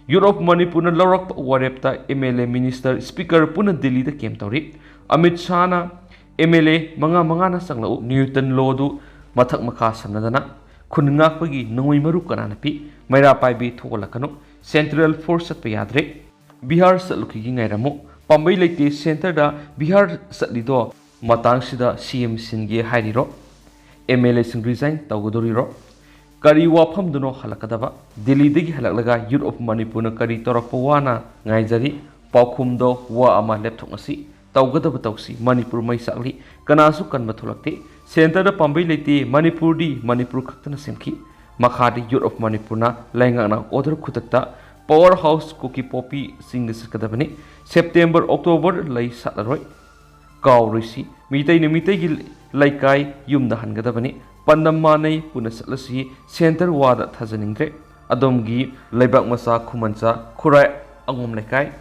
Youth of ꯃꯅꯤꯄꯨꯔꯅ ꯂꯧꯔꯛꯄ ꯋꯥꯔꯦꯞꯇ MLA, minister, speaker ꯄꯨꯟꯅ ꯗꯤꯜꯂꯤꯗ ꯀꯦꯝ ꯇꯧꯔꯤ꯫ ꯑꯃꯤꯠ ꯁꯥꯍꯅ MLA ꯃꯉꯥ ꯃꯉꯥꯅ ꯆꯪꯂꯛꯎ, ꯅ꯭ꯌꯨꯇꯟ ꯂꯣꯗꯨ ꯃꯊꯛ ꯃꯈꯥ ꯁꯝꯅꯗꯅ꯫ ꯈꯨꯟ ꯉꯥꯛꯄꯒꯤ ꯅꯣꯡꯃꯩ ꯃꯔꯨ ꯀꯅꯥꯅ ꯄꯤ? ꯃꯩꯔꯥ ꯄꯥꯏꯕꯤ ꯊꯣꯛꯍꯜꯂꯛꯀꯅꯨ꯫ Central force ꯆꯠꯄ ꯌꯥꯗ꯭ꯔꯦ꯫ ꯕꯤꯍꯥꯔ ꯆꯠꯂꯨꯈꯤꯒꯦ ꯉꯥꯏꯔꯝꯃꯨ꯫ ꯄꯥꯝꯕꯩ ꯂꯩꯇꯦ, centreꯗ ꯕꯤꯍꯥꯔ ꯆꯠꯂꯤꯗꯣ ꯃꯇꯥꯡꯁꯤꯗ CM ꯁꯤꯟꯒꯦ ꯍꯥꯏꯔꯤꯔꯣ? MLAꯁꯤꯡ resign ꯇꯧꯒꯗꯧꯔꯤꯔꯣ? ꯀꯔꯤ ꯋꯥꯐꯝꯗꯨꯅꯣ ꯍꯜꯂꯛꯀꯗꯕ? ꯗꯤꯜꯂꯤꯗꯒꯤ ꯍꯜꯂꯛꯂꯒ Youth of ꯃꯅꯤꯄꯨꯔꯅ ꯀꯔꯤ ꯇꯧꯔꯛꯄ ꯋꯥꯅ ꯉꯥꯏꯖꯔꯤ? ꯄꯥꯎꯈꯨꯝꯗꯣ ꯋꯥ ꯑꯃ ꯂꯦꯞꯊꯣꯛꯅꯁꯤ꯫ ꯇꯧꯒꯗꯕ ꯇꯧꯁꯤ꯫ ꯃꯅꯤꯄꯨꯔ ꯃꯩ ꯆꯥꯛꯂꯤ꯫ ꯀꯅꯥꯁꯨ ꯀꯟꯕ ꯊꯣꯛꯂꯛꯇꯦ꯫ Centreꯗ ꯄꯥꯝꯕꯩ ꯂꯩꯇꯦ꯫ ꯃꯅꯤꯄꯨꯔꯗꯤ ꯃꯅꯤꯄꯨꯔ ꯈꯛꯇꯅ ꯁꯦꯝꯈꯤ꯫ ꯃꯈꯥꯗꯤ Youth of ꯃꯅꯤꯄꯨꯔꯅ ꯂꯩꯉꯥꯛꯅ order ꯈꯨꯗꯛꯇ power house ꯀꯨꯀꯤ ꯄꯣꯄꯤ ꯆꯤꯡꯗ ꯆꯠꯀꯗꯕꯅꯤ꯫ September, October ꯂꯩ ꯁꯥꯠꯂꯔꯣꯏ꯫ ꯀꯥꯎꯔꯣꯏꯁꯤ꯫ ꯃꯤꯇꯩꯅ ꯃꯤꯇꯩꯒꯤ ꯂꯩꯀꯥꯏ ꯌꯨꯝꯗ ꯍꯟꯒꯗꯕꯅꯤ꯫ ꯄꯥꯟꯗꯝ ꯃꯥꯟꯅꯩ, ꯄꯨꯟꯅ ꯆꯠꯂꯁꯤ꯫ Centre ꯋꯥꯗ ꯊꯥꯖꯅꯤꯡꯗ꯭ꯔꯦ꯫ ꯑꯗꯣꯝꯒꯤ ꯂꯩꯕꯥꯛ ꯃꯆꯥ, ꯈꯨꯃꯟꯆꯥ, ꯈꯨꯔꯥꯏ ꯑꯉꯣꯝ ꯂꯩꯀꯥꯏ꯫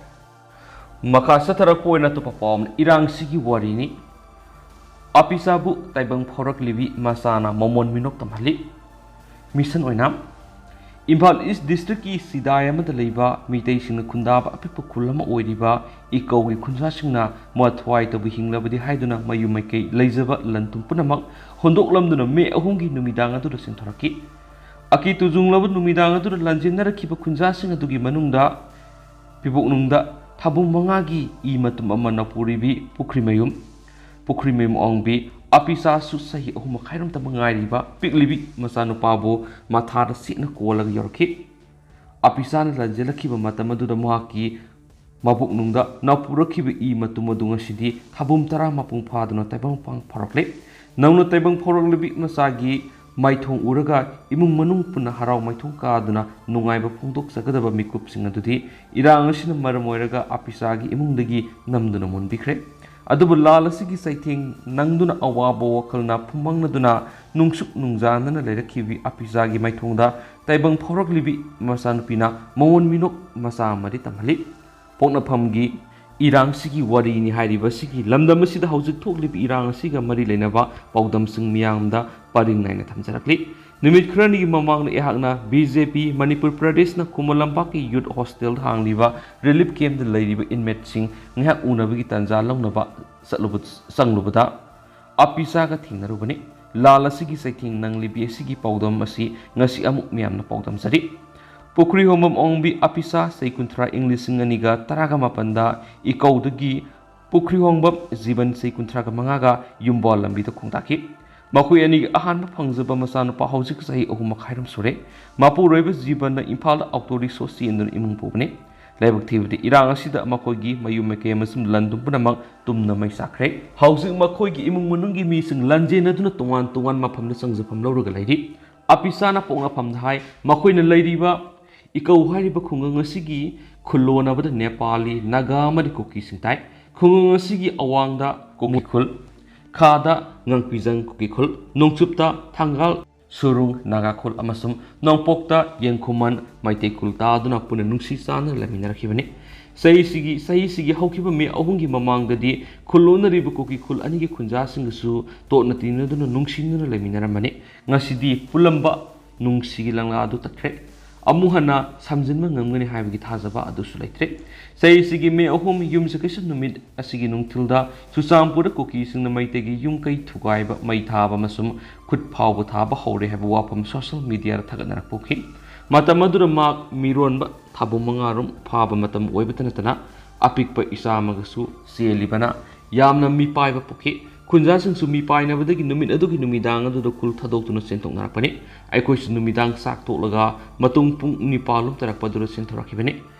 ꯃꯈꯥ ꯆꯠꯊꯔꯛꯄ ꯑꯣꯏꯅ ꯑꯇꯣꯞꯄ ꯄꯥꯎ ꯑꯃꯅ ꯏꯔꯥꯡꯁꯤꯒꯤ ꯋꯥꯔꯤꯅꯤ꯫ ꯑꯄꯤꯆꯥꯕꯨ ꯇꯥꯏꯕꯪ ꯐꯥꯎꯔꯛꯂꯤꯕꯤ ꯃꯆꯥꯅ ꯃꯃꯣꯟ ꯃꯤꯅꯣꯛ ꯇꯝꯍꯜꯂꯤ꯫ Mission ꯑꯣꯏꯅ ꯏꯝꯐꯥꯜ East Districtꯀꯤ ꯁꯤꯗꯥꯏ ꯑꯃꯗ ꯂꯩꯕ ꯃꯤꯇꯩꯁꯤꯡꯅ ꯈꯨꯟꯗꯥꯕ ꯑꯄꯤꯛꯄ ꯈꯨꯜ ꯑꯃ ꯑꯣꯏꯔꯤꯕ ꯏꯀꯧꯒꯤ ꯈꯨꯟꯖꯥꯁꯤꯡꯅ ꯃꯊ꯭ꯋꯥꯏ ꯇꯧꯕ ꯍꯤꯡꯂꯕꯗꯤ ꯍꯥꯏꯗꯨꯅ ꯃꯌꯨꯝ ꯃꯩꯀꯩ ꯂꯩꯖꯕ ꯂꯟ ꯊꯨꯝ ꯄꯨꯝꯅꯃꯛ ꯍꯨꯟꯗꯣꯛꯂꯝꯗꯨꯅ May ꯑꯍꯨꯝꯒꯤ ꯅꯨꯃꯤꯗꯥꯡ ꯑꯗꯨꯗ ꯆꯦꯟꯊꯣꯔꯛꯈꯤ꯫ ꯑꯀꯤ ꯇꯨꯖꯨꯡꯂꯕ ꯅꯨꯃꯤꯗꯥꯡ ꯑꯗꯨꯗ ꯂꯥꯟꯖꯦꯟꯅꯔꯛꯈꯤꯕ ꯈꯨꯟꯖꯥꯁꯤꯡ ꯑꯗꯨꯒꯤ ꯃꯅꯨꯡꯗ ꯄꯤꯕꯣꯛꯅꯨꯡꯗ ꯊꯥꯕꯨꯡ ꯃꯉꯥꯒꯤ ꯏ ꯃꯇꯨꯝ ꯑꯃ ꯅꯧꯄꯨꯔꯤꯕꯤ ꯄꯨꯈ꯭ꯔꯤꯃꯌꯨꯝ, ꯄꯨꯈ꯭ꯔꯤꯃꯌꯨꯝ ꯑꯋꯥꯡꯕꯤ ꯑꯄꯤꯆꯥꯁꯨ ꯆꯍꯤ ꯑꯍꯨꯝ ꯃꯈꯥꯏꯔꯣꯝꯇ ꯉꯥꯏꯔꯤꯕ ꯄꯤꯛꯂꯤꯕꯤ ꯃꯆꯥꯅꯨꯄꯥꯕꯨ ꯃꯊꯥꯗ ꯆꯦꯠꯅ ꯀꯣꯜꯂꯒ ꯌꯧꯔꯛꯈꯤ꯫ ꯑꯄꯤꯆꯥꯅ ꯂꯥꯟꯖꯦꯜꯂꯛꯈꯤꯕ ꯃꯇꯝ ꯑꯗꯨꯗ ꯃꯍꯥꯛꯀꯤ ꯃꯕꯨꯛꯅꯨꯡꯗ ꯅꯥꯎꯄꯨꯔꯛꯈꯤꯕ ꯏ ꯃꯇꯨꯝ ꯑꯗꯨ ꯉꯁꯤꯗꯤ ꯊꯥꯕꯨꯝ ꯇꯔꯥ ꯃꯄꯨꯡ ꯐꯥꯗꯨꯅ ꯇꯥꯏꯕꯪꯄꯥꯟ ꯐꯥꯎꯔꯛꯂꯦ꯫ ꯅꯧꯅ ꯇꯥꯏꯕꯪ ꯐꯥꯎꯔꯛꯂꯤꯕꯤ ꯃꯆꯥꯒꯤ ꯃꯥꯏꯊꯣꯡ ꯎꯔꯒ ꯏꯃꯨꯡ ꯃꯅꯨꯡ ꯄꯨꯟꯅ ꯍꯔꯥꯎ ꯃꯥꯏꯊꯣꯡ ꯀꯥꯗꯨꯅ ꯅꯨꯡꯉꯥꯏꯕ ꯐꯣꯡꯗꯣꯛꯆꯒꯗꯕ ꯃꯤꯀꯨꯞꯁꯤꯡ ꯑꯗꯨꯗꯤ ꯏꯔꯥꯡ ꯑꯁꯤꯅ ꯃꯔꯝ ꯑꯣꯏꯔꯒ ꯑꯄꯤꯆꯥꯒꯤ ꯏꯃꯨꯡꯗꯒꯤ ꯅꯝꯗꯨꯅ ꯃꯨꯟꯕꯤꯈ꯭ꯔꯦ꯫ ꯑꯗꯨꯕꯨ ꯂꯥꯜ ꯑꯁꯤꯒꯤ ꯆꯩꯊꯦꯡ ꯅꯪꯗꯨꯅ ꯑꯋꯥꯕ ꯋꯥꯈꯜꯅ ꯐꯨꯝꯕꯪꯅꯗꯨꯅ ꯅꯨꯡꯁꯨꯛ ꯅꯨꯡꯖꯥꯅꯅ ꯂꯩꯔꯛꯈꯤꯕꯤ ꯑꯄꯤꯆꯥꯒꯤ ꯃꯥꯏꯊꯣꯡꯗ ꯇꯥꯏꯕꯪ ꯐꯥꯎꯔꯛꯂꯤꯕꯤ ꯃꯆꯥꯅꯨꯄꯤꯅ ꯃꯉꯣꯟ ꯃꯤꯅꯣꯛ ꯃꯆꯥ ꯑꯃꯗꯤ ꯇꯝꯍꯜꯂꯤ꯫ ꯄꯣꯛꯅꯐꯝꯒꯤ ꯏꯔꯥꯡꯁꯤꯒꯤ ꯋꯥꯔꯤꯅꯤ ꯍꯥꯏꯔꯤꯕꯁꯤꯒꯤ ꯂꯝꯗꯝ ꯑꯁꯤꯗ ꯍꯧꯖꯤꯛ ꯊꯣꯛꯂꯤꯕ ꯏꯔꯥꯡ ꯑꯁꯤꯒ ꯃꯔꯤ ꯂꯩꯅꯕ ꯄꯥꯎꯗꯝꯁꯤꯡ ꯃꯤꯌꯥꯝꯗ ꯄꯔꯤꯡ ꯅꯥꯏꯅ ꯊꯝꯖꯔꯛꯂꯤ꯫ ꯅꯨꯃꯤꯠ ꯈꯔꯅꯤꯒꯤ ꯃꯃꯥꯡꯗ ꯑꯩꯍꯥꯛꯅ ꯕꯤ ꯖꯦ ꯄꯤ ꯃꯅꯤꯄꯨꯔ ꯄ꯭ꯔꯗꯦꯁꯅ ꯈꯨꯃꯟ ꯂꯝꯄꯥꯛꯀꯤ ꯌꯨꯠ ꯍꯣꯁꯇꯦꯜꯗ ꯍꯥꯡꯂꯤꯕ ꯔꯤꯂꯤꯐ ꯀꯦꯝꯞꯇ ꯂꯩꯔꯤꯕ ꯏꯟꯃꯦꯠꯁꯤꯡ ꯉꯥꯏꯍꯥꯛ ꯎꯅꯕꯒꯤ ꯇꯥꯟꯖꯥ ꯂꯧꯅꯕ ꯆꯠꯂꯨꯕ, ꯆꯪꯂꯨꯕꯗ ꯑꯄꯤꯆꯥꯒ ꯊꯦꯡꯅꯔꯨꯕꯅꯤ꯫ ꯂꯥꯜ ꯑꯁꯤꯒꯤ ꯆꯩꯊꯦꯡ ꯅꯪꯂꯤꯕꯤ ꯑꯁꯤꯒꯤ ꯄꯥꯎꯗꯝ ꯑꯁꯤ ꯉꯁꯤ ꯑꯃꯨꯛ ꯃꯤꯌꯥꯝꯅ ꯄꯥꯎꯗꯝꯖꯔꯤ꯫ ꯄꯨꯈ꯭ꯔꯤ ꯍꯣꯡꯕꯝ ꯑꯋꯥꯡꯕꯤ ꯑꯄꯤꯆꯥ ꯆꯍꯤ ꯀꯨꯟꯊ꯭ꯔꯥ ꯏꯪ ꯂꯤꯁꯤꯡ ꯑꯅꯤꯒ ꯇꯔꯥꯒ ꯃꯥꯄꯟꯗ ꯏꯀꯧꯗꯒꯤ ꯄꯨꯈ꯭ꯔꯤ ꯍꯣꯡꯕꯝ ꯖꯤꯕꯟ ꯆꯍꯤ ꯀꯨꯟꯊ꯭ꯔꯥꯒ ꯃꯉꯥꯒ ꯌꯨꯝꯕꯥꯜ ꯂꯝꯕꯤꯗ ꯈꯣꯡꯗꯥꯈꯤ꯫ ꯃꯈꯣꯏ ꯑꯅꯤꯒꯤ ꯑꯍꯥꯟꯕ ꯐꯪꯖꯕ ꯃꯆꯥꯅꯨꯄꯥ ꯍꯧꯖꯤꯛ ꯆꯍꯤ ꯑꯍꯨꯝ ꯃꯈꯥꯏꯔꯣꯝ ꯁꯨꯔꯦ꯫ ꯃꯄꯨꯔꯣꯏꯕ ꯖꯤꯕꯟꯅ ꯏꯝꯐꯥꯜꯗ ꯑꯣꯇꯣ ꯔꯤꯛꯁꯣ ꯆꯦꯟꯗꯨꯅ ꯏꯃꯨꯡ ꯄꯨꯕꯅꯤ꯫ ꯂꯥꯏꯕꯛ ꯊꯤꯕꯗꯤ ꯏꯔꯥꯡ ꯑꯁꯤꯗ ꯃꯈꯣꯏꯒꯤ ꯃꯌꯨꯝ ꯃꯀꯩ ꯑꯃꯁꯨꯡ ꯂꯟ ꯊꯨꯝ ꯄꯨꯝꯅꯃꯛ ꯇꯨꯝꯅ ꯃꯩ ꯆꯥꯛꯈ꯭ꯔꯦ꯫ ꯍꯧꯖꯤꯛ ꯃꯈꯣꯏꯒꯤ ꯏꯃꯨꯡ ꯃꯅꯨꯡꯒꯤ ꯃꯤꯁꯤꯡ ꯂꯥꯟꯖꯦꯟꯅꯗꯨꯅ ꯇꯣꯉꯥꯟ ꯇꯣꯉꯥꯟ ꯃꯐꯝꯗ ꯆꯪꯖꯐꯝ ꯂꯧꯔꯒ ꯂꯩꯔꯤ꯫ ꯑꯄꯤꯆꯥꯅ ꯄꯣꯛꯅꯐꯝꯗ ꯍꯥꯏ, ꯃꯈꯣꯏꯅ ꯂꯩꯔꯤꯕ ꯏꯀꯧ ꯍꯥꯏꯔꯤꯕ ꯈꯨꯡꯒꯪ ꯑꯁꯤꯒꯤ ꯈꯨꯜꯂꯣꯟꯅꯕꯗ ꯅꯦꯄꯥꯂꯤ, ꯅꯥꯒꯥ ꯑꯃꯗꯤ ꯀꯨꯀꯤꯁꯤꯡ ꯇꯥꯏ꯫ ꯈꯨꯡꯒꯪ ꯑꯁꯤꯒꯤ ꯑꯋꯥꯡꯗ ꯀꯨꯀꯤ ꯈꯨꯜ, ꯈꯥꯗ ꯉꯥꯡꯄꯤꯖꯪ ꯀꯨꯀꯤ ꯈꯨꯜ, ꯅꯣꯡꯆꯨꯞꯇ ꯊꯪꯒꯥꯜ ꯁꯨꯔꯨꯡ ꯅꯥꯒꯥ ꯈꯨꯜ ꯑꯃꯁꯨꯡ ꯅꯣꯡꯄꯣꯛꯇ ꯌꯦꯡꯈꯨꯃꯟ ꯃꯩꯇꯩ ꯈꯨꯜ ꯇꯥꯗꯨꯅ ꯄꯨꯟꯅ ꯅꯨꯡꯁꯤ ꯆꯥꯟꯅꯅ ꯂꯩꯃꯤꯟꯅꯔꯛꯈꯤꯕꯅꯤ꯫ ꯆꯍꯤꯁꯤꯒꯤ, ꯆꯍꯤꯁꯤꯒꯤ ꯍꯧꯈꯤꯕ ꯃꯦ ꯑꯍꯨꯝꯒꯤ ꯃꯃꯥꯡꯗꯗꯤ ꯈꯨꯜꯂꯣꯟꯅꯔꯤꯕ ꯀꯨꯀꯤ ꯈꯨꯜ ꯑꯅꯤꯒꯤ ꯈꯨꯟꯖꯥꯁꯤꯡꯒꯁꯨ ꯇꯣꯠꯅ ꯇꯤꯟꯅꯗꯨꯅ ꯅꯨꯡꯁꯤꯅꯅ ꯂꯩꯃꯤꯟꯅꯔꯝꯕꯅꯤ꯫ ꯉꯁꯤꯗꯤ ꯄꯨꯜꯂꯝꯕ ꯅꯨꯡꯁꯤꯒꯤ ꯂꯪꯂꯥ ꯑꯗꯨ ꯇꯠꯈ꯭ꯔꯦ꯫ ꯑꯃꯨꯛ ꯍꯟꯅ ꯁꯝꯖꯤꯟꯕ ꯉꯝꯒꯅꯤ ꯍꯥꯏꯕꯒꯤ ꯊꯥꯖꯕ ꯑꯗꯨꯁꯨ ꯂꯩꯇ꯭ꯔꯦ꯫ ꯆꯍꯤꯁꯤꯒꯤ ꯃꯦ ꯑꯍꯨꯝ ꯌꯨꯝꯁꯀꯩꯁ ꯅꯨꯃꯤꯠ ꯑꯁꯤꯒꯤ ꯅꯨꯡꯊꯤꯜꯗ ꯆꯨꯔꯆꯥꯟꯄꯨꯔꯗ ꯀꯨꯀꯤꯁꯤꯡꯅ ꯃꯩꯇꯩꯒꯤ ꯌꯨꯝ ꯀꯩ ꯊꯨꯒꯥꯏꯕ, ꯃꯩ ꯊꯥꯕ ꯑꯃꯁꯨꯡ ꯈꯨꯠ ꯐꯥꯎꯕ ꯊꯥꯕ ꯍꯧꯔꯦ ꯍꯥꯏꯕ ꯋꯥꯐꯝ ꯁꯣꯁꯤꯌꯦꯜ ꯃꯤꯗꯤꯌꯥꯗ ꯊꯥꯒꯠꯅꯔꯛꯄ ꯎꯈꯤ꯫ ꯃꯇꯝ ꯑꯗꯨꯗ ꯃꯍꯥꯛ ꯃꯤꯔꯣꯟꯕ ꯊꯥꯕꯨꯡ ꯃꯉꯥꯔꯣꯝ ꯐꯥꯕ ꯃꯇꯝ ꯑꯣꯏꯕꯇ ꯅꯠꯇꯅ ꯑꯄꯤꯛꯄ ꯏꯆꯥ ꯑꯃꯒꯁꯨ ꯆꯦꯜꯂꯤꯕꯅ ꯌꯥꯝꯅ ꯃꯤꯄꯥꯏꯕ ꯄꯣꯛꯈꯤ꯫ ꯈꯨꯟꯖꯥꯁꯤꯡꯁꯨ ꯃꯤꯄꯥꯏꯅꯕꯗꯒꯤ ꯅꯨꯃꯤꯠ ꯑꯗꯨꯒꯤ ꯅꯨꯃꯤꯗꯥꯡ ꯑꯗꯨꯗ ꯈꯨꯜ ꯊꯥꯗꯣꯛꯇꯨꯅ ꯆꯦꯟꯊꯣꯛꯅꯔꯛꯄꯅꯤ꯫ ꯑꯩꯈꯣꯏꯁꯨ ꯅꯨꯃꯤꯗꯥꯡ ꯆꯥꯛ ꯇꯣꯛꯂꯒ ꯃꯇꯨꯡ ꯄꯨꯡ ꯅꯤꯄꯥꯜ ꯂꯣꯝ ꯇꯥꯔꯛꯄ ꯑꯗꯨꯗ ꯆꯦꯟꯊꯣꯔꯛꯈꯤꯕꯅꯤ꯫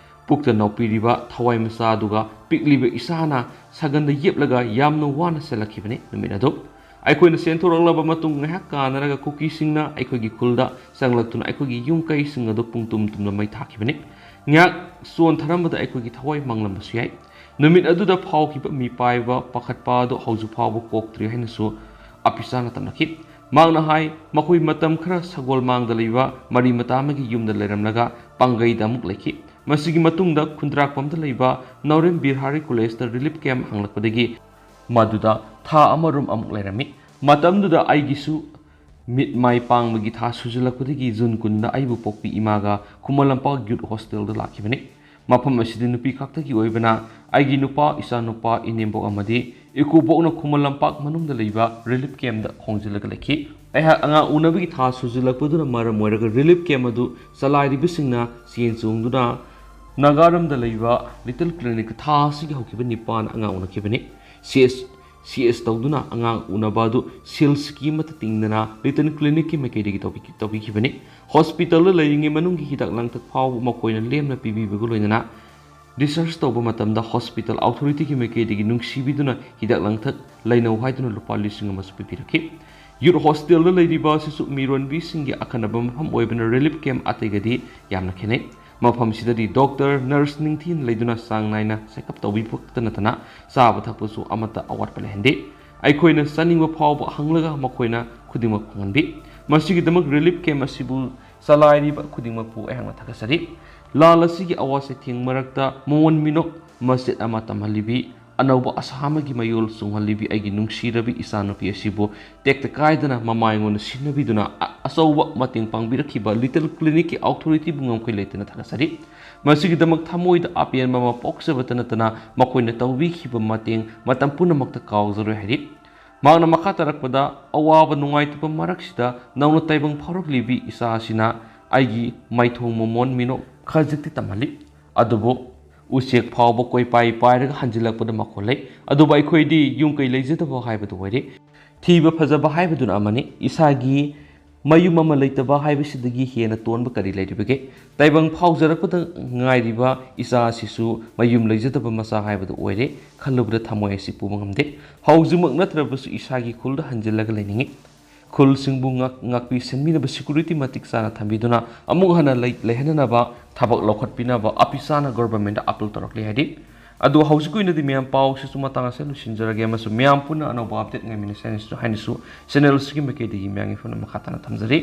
ꯄꯨꯛꯇ ꯅꯥꯎꯄꯤꯔꯤꯕ ꯊꯋꯥꯏ ꯃꯆꯥ ꯑꯗꯨꯒ ꯄꯤꯛꯂꯤꯕ ꯏꯆꯥꯅ ꯁꯒꯟꯗ ꯌꯦꯞꯂꯒ ꯌꯥꯝꯅ ꯋꯥꯅ ꯆꯦꯜꯂꯛꯈꯤꯕꯅꯤ ꯅꯨꯃꯤꯠ ꯑꯗꯨ꯫ ꯑꯩꯈꯣꯏꯅ ꯆꯦꯟꯊꯣꯔꯛꯂꯕ ꯃꯇꯨꯡ ꯉꯥꯏꯍꯥꯛ ꯀꯥꯟꯅꯔꯒ ꯀꯨꯀꯤꯁꯤꯡꯅ ꯑꯩꯈꯣꯏꯒꯤ ꯈꯨꯜꯗ ꯆꯪꯂꯛꯇꯨꯅ ꯑꯩꯈꯣꯏꯒꯤ ꯌꯨꯝ ꯀꯩꯁꯤꯡ ꯑꯗꯨ ꯄꯨꯡꯇꯨꯝ ꯇꯨꯝꯅ ꯃꯩ ꯊꯥꯈꯤꯕꯅꯤ꯫ ꯉꯥꯏꯍꯥꯛ ꯆꯣꯟꯊꯔꯝꯕꯗ ꯑꯩꯈꯣꯏꯒꯤ ꯊꯋꯥꯏ ꯃꯥꯡꯂꯝꯕꯁꯨ ꯌꯥꯏ꯫ ꯅꯨꯃꯤꯠ ꯑꯗꯨꯗ ꯐꯥꯎꯈꯤꯕ ꯃꯤꯄꯥꯏꯕ ꯄꯥꯈꯠꯄ ꯑꯗꯨ ꯍꯧꯖꯤꯛ ꯐꯥꯎꯕ ꯀꯣꯛꯇ꯭ꯔꯤ ꯍꯥꯏꯅꯁꯨ ꯑꯄꯤꯆꯥꯅ ꯇꯝꯂꯛꯈꯤ꯫ ꯃꯍꯥꯛꯅ ꯍꯥꯏ, ꯃꯈꯣꯏ ꯃꯇꯝ ꯈꯔ ꯁꯒꯣꯜꯃꯥꯡꯗ ꯂꯩꯕ ꯃꯔꯤ ꯃꯇꯥ ꯑꯃꯒꯤ ꯌꯨꯝꯗ ꯂꯩꯔꯝꯂꯒ ꯄꯥꯡꯒꯩꯗ ꯑꯃꯨꯛ ꯂꯩꯈꯤ꯫ ꯃꯁꯤꯒꯤ ꯃꯇꯨꯡꯗ ꯈꯨꯟꯗ꯭ꯔꯥꯛꯄꯝꯗ ꯂꯩꯕ ꯅꯥꯎꯔꯦꯝ ꯕꯤꯍꯥꯔꯤ ꯀꯣꯂꯦꯖꯇ ꯔꯤꯂꯤꯐ ꯀꯦꯝꯞ ꯍꯥꯡꯂꯛꯄꯗꯒꯤ ꯃꯗꯨꯗ ꯊꯥ ꯑꯃꯔꯣꯝ ꯑꯃꯨꯛ ꯂꯩꯔꯝꯃꯤ꯫ ꯃꯇꯝꯗꯨꯗ ꯑꯩꯒꯤꯁꯨ ꯃꯤꯠ ꯃꯥꯏ ꯄꯥꯡꯕꯒꯤ ꯊꯥ ꯁꯨꯖꯜꯂꯛꯄꯗꯒꯤ ꯖꯨꯟ ꯀꯨꯟꯗ ꯑꯩꯕꯨ ꯄꯣꯛꯄꯤ ꯏꯃꯥꯒ ꯈꯨꯃꯟ ꯂꯝꯄꯥꯛ ꯌꯨꯠ ꯍꯣꯁꯇꯦꯜꯗ ꯂꯥꯛꯈꯤꯕꯅꯤ꯫ ꯃꯐꯝ ꯑꯁꯤꯗꯤ ꯅꯨꯄꯤ ꯈꯛꯇꯒꯤ ꯑꯣꯏꯕꯅ ꯑꯩꯒꯤ ꯅꯨꯄꯥ, ꯏꯆꯥꯅꯨꯄꯥ, ꯏꯅꯦꯝꯕꯣꯛ ꯑꯃꯗꯤ ꯏꯀꯨꯕꯣꯛꯅ ꯈꯨꯃꯟ ꯂꯝꯄꯥꯛ ꯃꯅꯨꯡꯗ ꯂꯩꯕ ꯔꯤꯂꯤꯐ ꯀꯦꯝꯞꯇ ꯈꯣꯡꯖꯤꯜꯂꯒ ꯂꯩꯈꯤ꯫ ꯑꯩꯍꯥꯛ ꯑꯉꯥꯡ ꯎꯅꯕꯒꯤ ꯊꯥ ꯁꯨꯖꯤꯜꯂꯛꯄꯗꯨꯅ ꯃꯔꯝ ꯑꯣꯏꯔꯒ ꯔꯤꯂꯤꯐ ꯀꯦꯝꯞ ꯑꯗꯨ ꯆꯂꯥꯏꯔꯤꯕꯁꯤꯡꯅ ꯆꯦꯟ ꯆꯣꯡꯗꯨꯅ ꯅꯥꯒꯥꯔꯝꯗ ꯂꯩꯕ ꯂꯤꯇꯜ ꯀ꯭ꯂꯤꯅꯤꯛ ꯊꯥ ꯑꯁꯤꯒꯤ ꯍꯧꯈꯤꯕ ꯅꯤꯄꯥꯟ ꯑꯉꯥꯡ ꯎꯅꯈꯤꯕꯅꯤ꯫ ꯁꯤ ꯑꯦꯁ ꯁꯤ ꯑꯦꯁ ꯇꯧꯗꯨꯅ ꯑꯉꯥꯡ ꯎꯅꯕ ꯑꯗꯨ ꯁꯦꯜ ꯁꯤꯀꯤ ꯑꯃꯠꯇ ꯇꯤꯡꯗꯅ ꯂꯤꯇꯜ ꯀ꯭ꯂꯤꯅꯤꯛꯀꯤ ꯃꯥꯏꯀꯩꯗꯒꯤ ꯇꯧꯕꯤ-, ꯇꯧꯕꯤꯈꯤꯕꯅꯤ꯫ ꯍꯣꯁꯄꯤꯇꯥꯜꯗ ꯂꯩꯔꯤꯉꯩ ꯃꯅꯨꯡꯒꯤ ꯍꯤꯗꯥꯛ ꯂꯥꯡꯊꯛ ꯐꯥꯎꯕ ꯃꯈꯣꯏꯅ ꯂꯦꯝꯅ ꯄꯤꯕꯤꯕꯒ ꯂꯣꯏꯅꯅ ꯗꯤꯁꯆꯥꯔꯖ ꯇꯧꯕ ꯃꯇꯝꯗ ꯍꯣꯁꯄꯤꯇꯥꯜ ꯑꯣꯊꯣꯔꯤꯇꯤꯒꯤ ꯃꯥꯏꯀꯩꯗꯒꯤ ꯅꯨꯡꯁꯤꯕꯤꯗꯨꯅ ꯍꯤꯗꯥꯛ ꯂꯥꯡꯊꯛ ꯂꯩꯅꯧ ꯍꯥꯏꯗꯨꯅ ꯂꯨꯄꯥ ꯂꯤꯁꯤꯡ ꯑꯃꯁꯨ ꯄꯤꯕꯤꯔꯛꯈꯤ꯫ ꯌꯨꯠ ꯍꯣꯁꯇꯦꯜꯗ ꯂꯩꯔꯤꯕ ꯑꯁꯤꯁꯨ ꯃꯤꯔꯣꯟꯕꯤꯁꯤꯡꯒꯤ ꯑꯈꯟꯅꯕ ꯃꯐꯝ ꯑꯣꯏꯕꯅ ꯔꯤꯂꯤꯐ ꯀꯦꯝꯞ ꯑꯇꯩꯒꯗꯤ ꯌꯥꯝꯅ ꯈꯦꯠꯅꯩ꯫ ꯃꯐꯝꯁꯤꯗꯗꯤ ꯗꯣꯛꯇꯔ, ꯅꯔꯁ ꯅꯤꯡꯊꯤꯅ ꯂꯩꯗꯨꯅ ꯆꯥꯡ ꯅꯥꯏꯅ ꯆꯦꯛꯑꯞ ꯇꯧꯕꯤꯕ ꯈꯛꯇ ꯅꯠꯇꯅ ꯆꯥꯕ ꯊꯛꯄꯁꯨ ꯑꯃꯠꯇ ꯑꯋꯥꯠꯄ ꯂꯩꯍꯟꯗꯦ꯫ ꯑꯩꯈꯣꯏꯅ ꯆꯥꯅꯤꯡꯕ ꯐꯥꯎꯕ ꯍꯪꯂꯒ ꯃꯈꯣꯏꯅ ꯈꯨꯗꯤꯡꯃꯛ ꯐꯪꯍꯟꯕꯤ꯫ ꯃꯁꯤꯒꯤꯗꯃꯛ ꯔꯤꯂꯤꯐ ꯀꯦꯝꯞ ꯑꯁꯤꯕꯨ ꯆꯂꯥꯏꯔꯤꯕ ꯈꯨꯗꯤꯡꯃꯛꯄꯨ ꯑꯩꯍꯥꯛꯅ ꯊꯥꯒꯠꯆꯔꯤ꯫ ꯂꯥꯟ ꯑꯁꯤꯒꯤ ꯑꯋꯥ ꯆꯩꯊꯦꯡ ꯃꯔꯛꯇ ꯃꯣꯃꯣꯟ ꯃꯤꯅꯣꯛ ꯃꯆꯦꯠ ꯑꯃ ꯇꯝꯍꯜꯂꯤꯕꯤ, ꯑꯅꯧꯕ ꯑꯁꯥ ꯑꯃꯒꯤ ꯃꯌꯣꯜ ꯆꯣꯡꯍꯜꯂꯤꯕꯤ ꯑꯩꯒꯤ ꯅꯨꯡꯁꯤꯔꯕꯤ ꯏꯆꯥꯅꯨꯄꯤ ꯑꯁꯤꯕꯨ ꯇꯦꯛꯇ ꯀꯥꯏꯗꯅ ꯃꯃꯥ ꯑꯩꯉꯣꯟꯗ ꯁꯤꯟꯅꯕꯤꯗꯨꯅ ꯑ-, ꯑꯆꯧꯕ ꯃꯇꯦꯡ ꯄꯥꯡꯕꯤꯔꯛꯈꯤꯕ ꯂꯤꯇꯜ ꯀ꯭ꯂꯤꯅꯤꯛꯀꯤ ꯑꯣꯊꯣꯔꯤꯇꯤꯕꯨ ꯉꯝꯈꯩ ꯂꯩꯇꯅ ꯊꯥꯒꯠꯆꯔꯤ꯫ ꯃꯁꯤꯒꯤꯗꯃꯛ ꯊꯃꯣꯏꯗ ꯑꯄꯦꯟꯕ ꯑꯃ ꯄꯣꯛꯆꯕꯇ ꯅꯠꯇꯅ ꯃꯈꯣꯏꯅ ꯇꯧꯕꯤꯈꯤꯕ ꯃꯇꯦꯡ ꯃꯇꯝ ꯄꯨꯝꯅꯃꯛꯇ ꯀꯥꯎꯖꯔꯣꯏ ꯍꯥꯏꯔꯤ꯫ ꯃꯍꯥꯛꯅ ꯃꯈꯥ ꯇꯥꯔꯛꯄꯗ, ꯑꯋꯥꯕ ꯅꯨꯡꯉꯥꯏꯇꯕ ꯃꯔꯛꯁꯤꯗ ꯅꯧꯅ ꯇꯥꯏꯕꯪ ꯐꯥꯎꯔꯛꯂꯤꯕꯤ ꯏꯆꯥ ꯑꯁꯤꯅ ꯑꯩꯒꯤ ꯃꯥꯏꯊꯣꯡ ꯃꯃꯣꯟ ꯃꯤꯅꯣꯛ ꯈꯖꯤꯛꯇꯤ ꯇꯝꯍꯜꯂꯤ꯫ ꯑꯗꯨꯕꯨ ꯎꯆꯦꯛ ꯐꯥꯎꯕ ꯀꯣꯏꯄꯥꯏ ꯄꯥꯏꯔꯒ ꯍꯟꯖꯤꯜꯂꯛꯄꯗ ꯃꯈꯣꯜ ꯂꯩ꯫ ꯑꯗꯨꯕꯨ ꯑꯩꯈꯣꯏꯗꯤ ꯌꯨꯝ ꯀꯩ ꯂꯩꯖꯗꯕ ꯍꯥꯏꯕꯗꯨ ꯑꯣꯏꯔꯦ꯫ ꯊꯤꯕ ꯐꯖꯕ ꯍꯥꯏꯕꯗꯨꯅ ꯑꯃꯅꯤ, ꯏꯁꯥꯒꯤ ꯃꯌꯨꯝ ꯑꯃ ꯂꯩꯇꯕ ꯍꯥꯏꯕꯁꯤꯗꯒꯤ ꯍꯦꯟꯅ ꯇꯣꯟꯕ ꯀꯔꯤ ꯂꯩꯔꯤꯕꯒꯦ? ꯇꯥꯏꯕꯪ ꯐꯥꯎꯖꯔꯛꯄꯗ ꯉꯥꯏꯔꯤꯕ ꯏꯆꯥ ꯑꯁꯤꯁꯨ ꯃꯌꯨꯝ ꯂꯩꯖꯗꯕ ꯃꯆꯥ ꯍꯥꯏꯕꯗꯨ ꯑꯣꯏꯔꯦ꯫ ꯈꯜꯂꯨꯕꯗ ꯊꯃꯣꯏ ꯑꯁꯤ ꯄꯨꯕ ꯉꯝꯗꯦ꯫ ꯍꯧꯖꯤꯛꯃꯛ ꯅꯠꯇ꯭ꯔꯕꯁꯨ ꯏꯁꯥꯒꯤ ꯈꯨꯜꯗ ꯍꯟꯖꯤꯜꯂꯒ ꯂꯩꯅꯤꯡꯏ꯫ ꯈꯨꯜꯁꯤꯡꯕꯨ ꯉꯥꯛ-, ꯉꯥꯛꯄꯤ ꯁꯦꯟꯕꯤꯅꯕ security ꯃꯇꯤꯛ ꯆꯥꯅ ꯊꯝꯕꯤꯗꯨꯅ ꯑꯃꯨꯛ ꯍꯟꯅ ꯂꯩ-, ꯂꯩꯍꯟꯅꯅꯕ ꯊꯕꯛ ꯂꯧꯈꯠꯄꯤꯅꯕ ꯑꯣꯐꯤꯁꯥꯔꯅ governmentꯗ appeal ꯇꯧꯔꯛꯂꯤ ꯍꯥꯏꯔꯤ꯫ ꯑꯗꯨ ꯍꯧꯖꯤꯛꯀꯤ ꯑꯣꯏꯅꯗꯤ ꯃꯌꯥꯝ ꯄꯥꯎꯁꯤꯁꯨ ꯃꯇꯥꯡ ꯑꯁꯤꯗ ꯂꯣꯏꯁꯤꯟꯖꯔꯒꯦ ꯑꯃꯁꯨꯡ ꯃꯌꯥꯝ ꯄꯨꯟꯅ ꯑꯅꯧꯕ update ꯉꯥꯏꯃꯤꯟꯅꯁꯤ ꯍꯥꯏꯅꯁꯨ, ꯍꯥꯏꯅꯁꯨ channel ꯑꯁꯤꯒꯤ ꯃꯥꯏꯀꯩꯗꯒꯤ ꯃꯌꯥꯝꯒꯤ ꯐꯝꯅ ꯃꯈꯥ ꯇꯥꯅ ꯊꯝꯖꯔꯤ꯫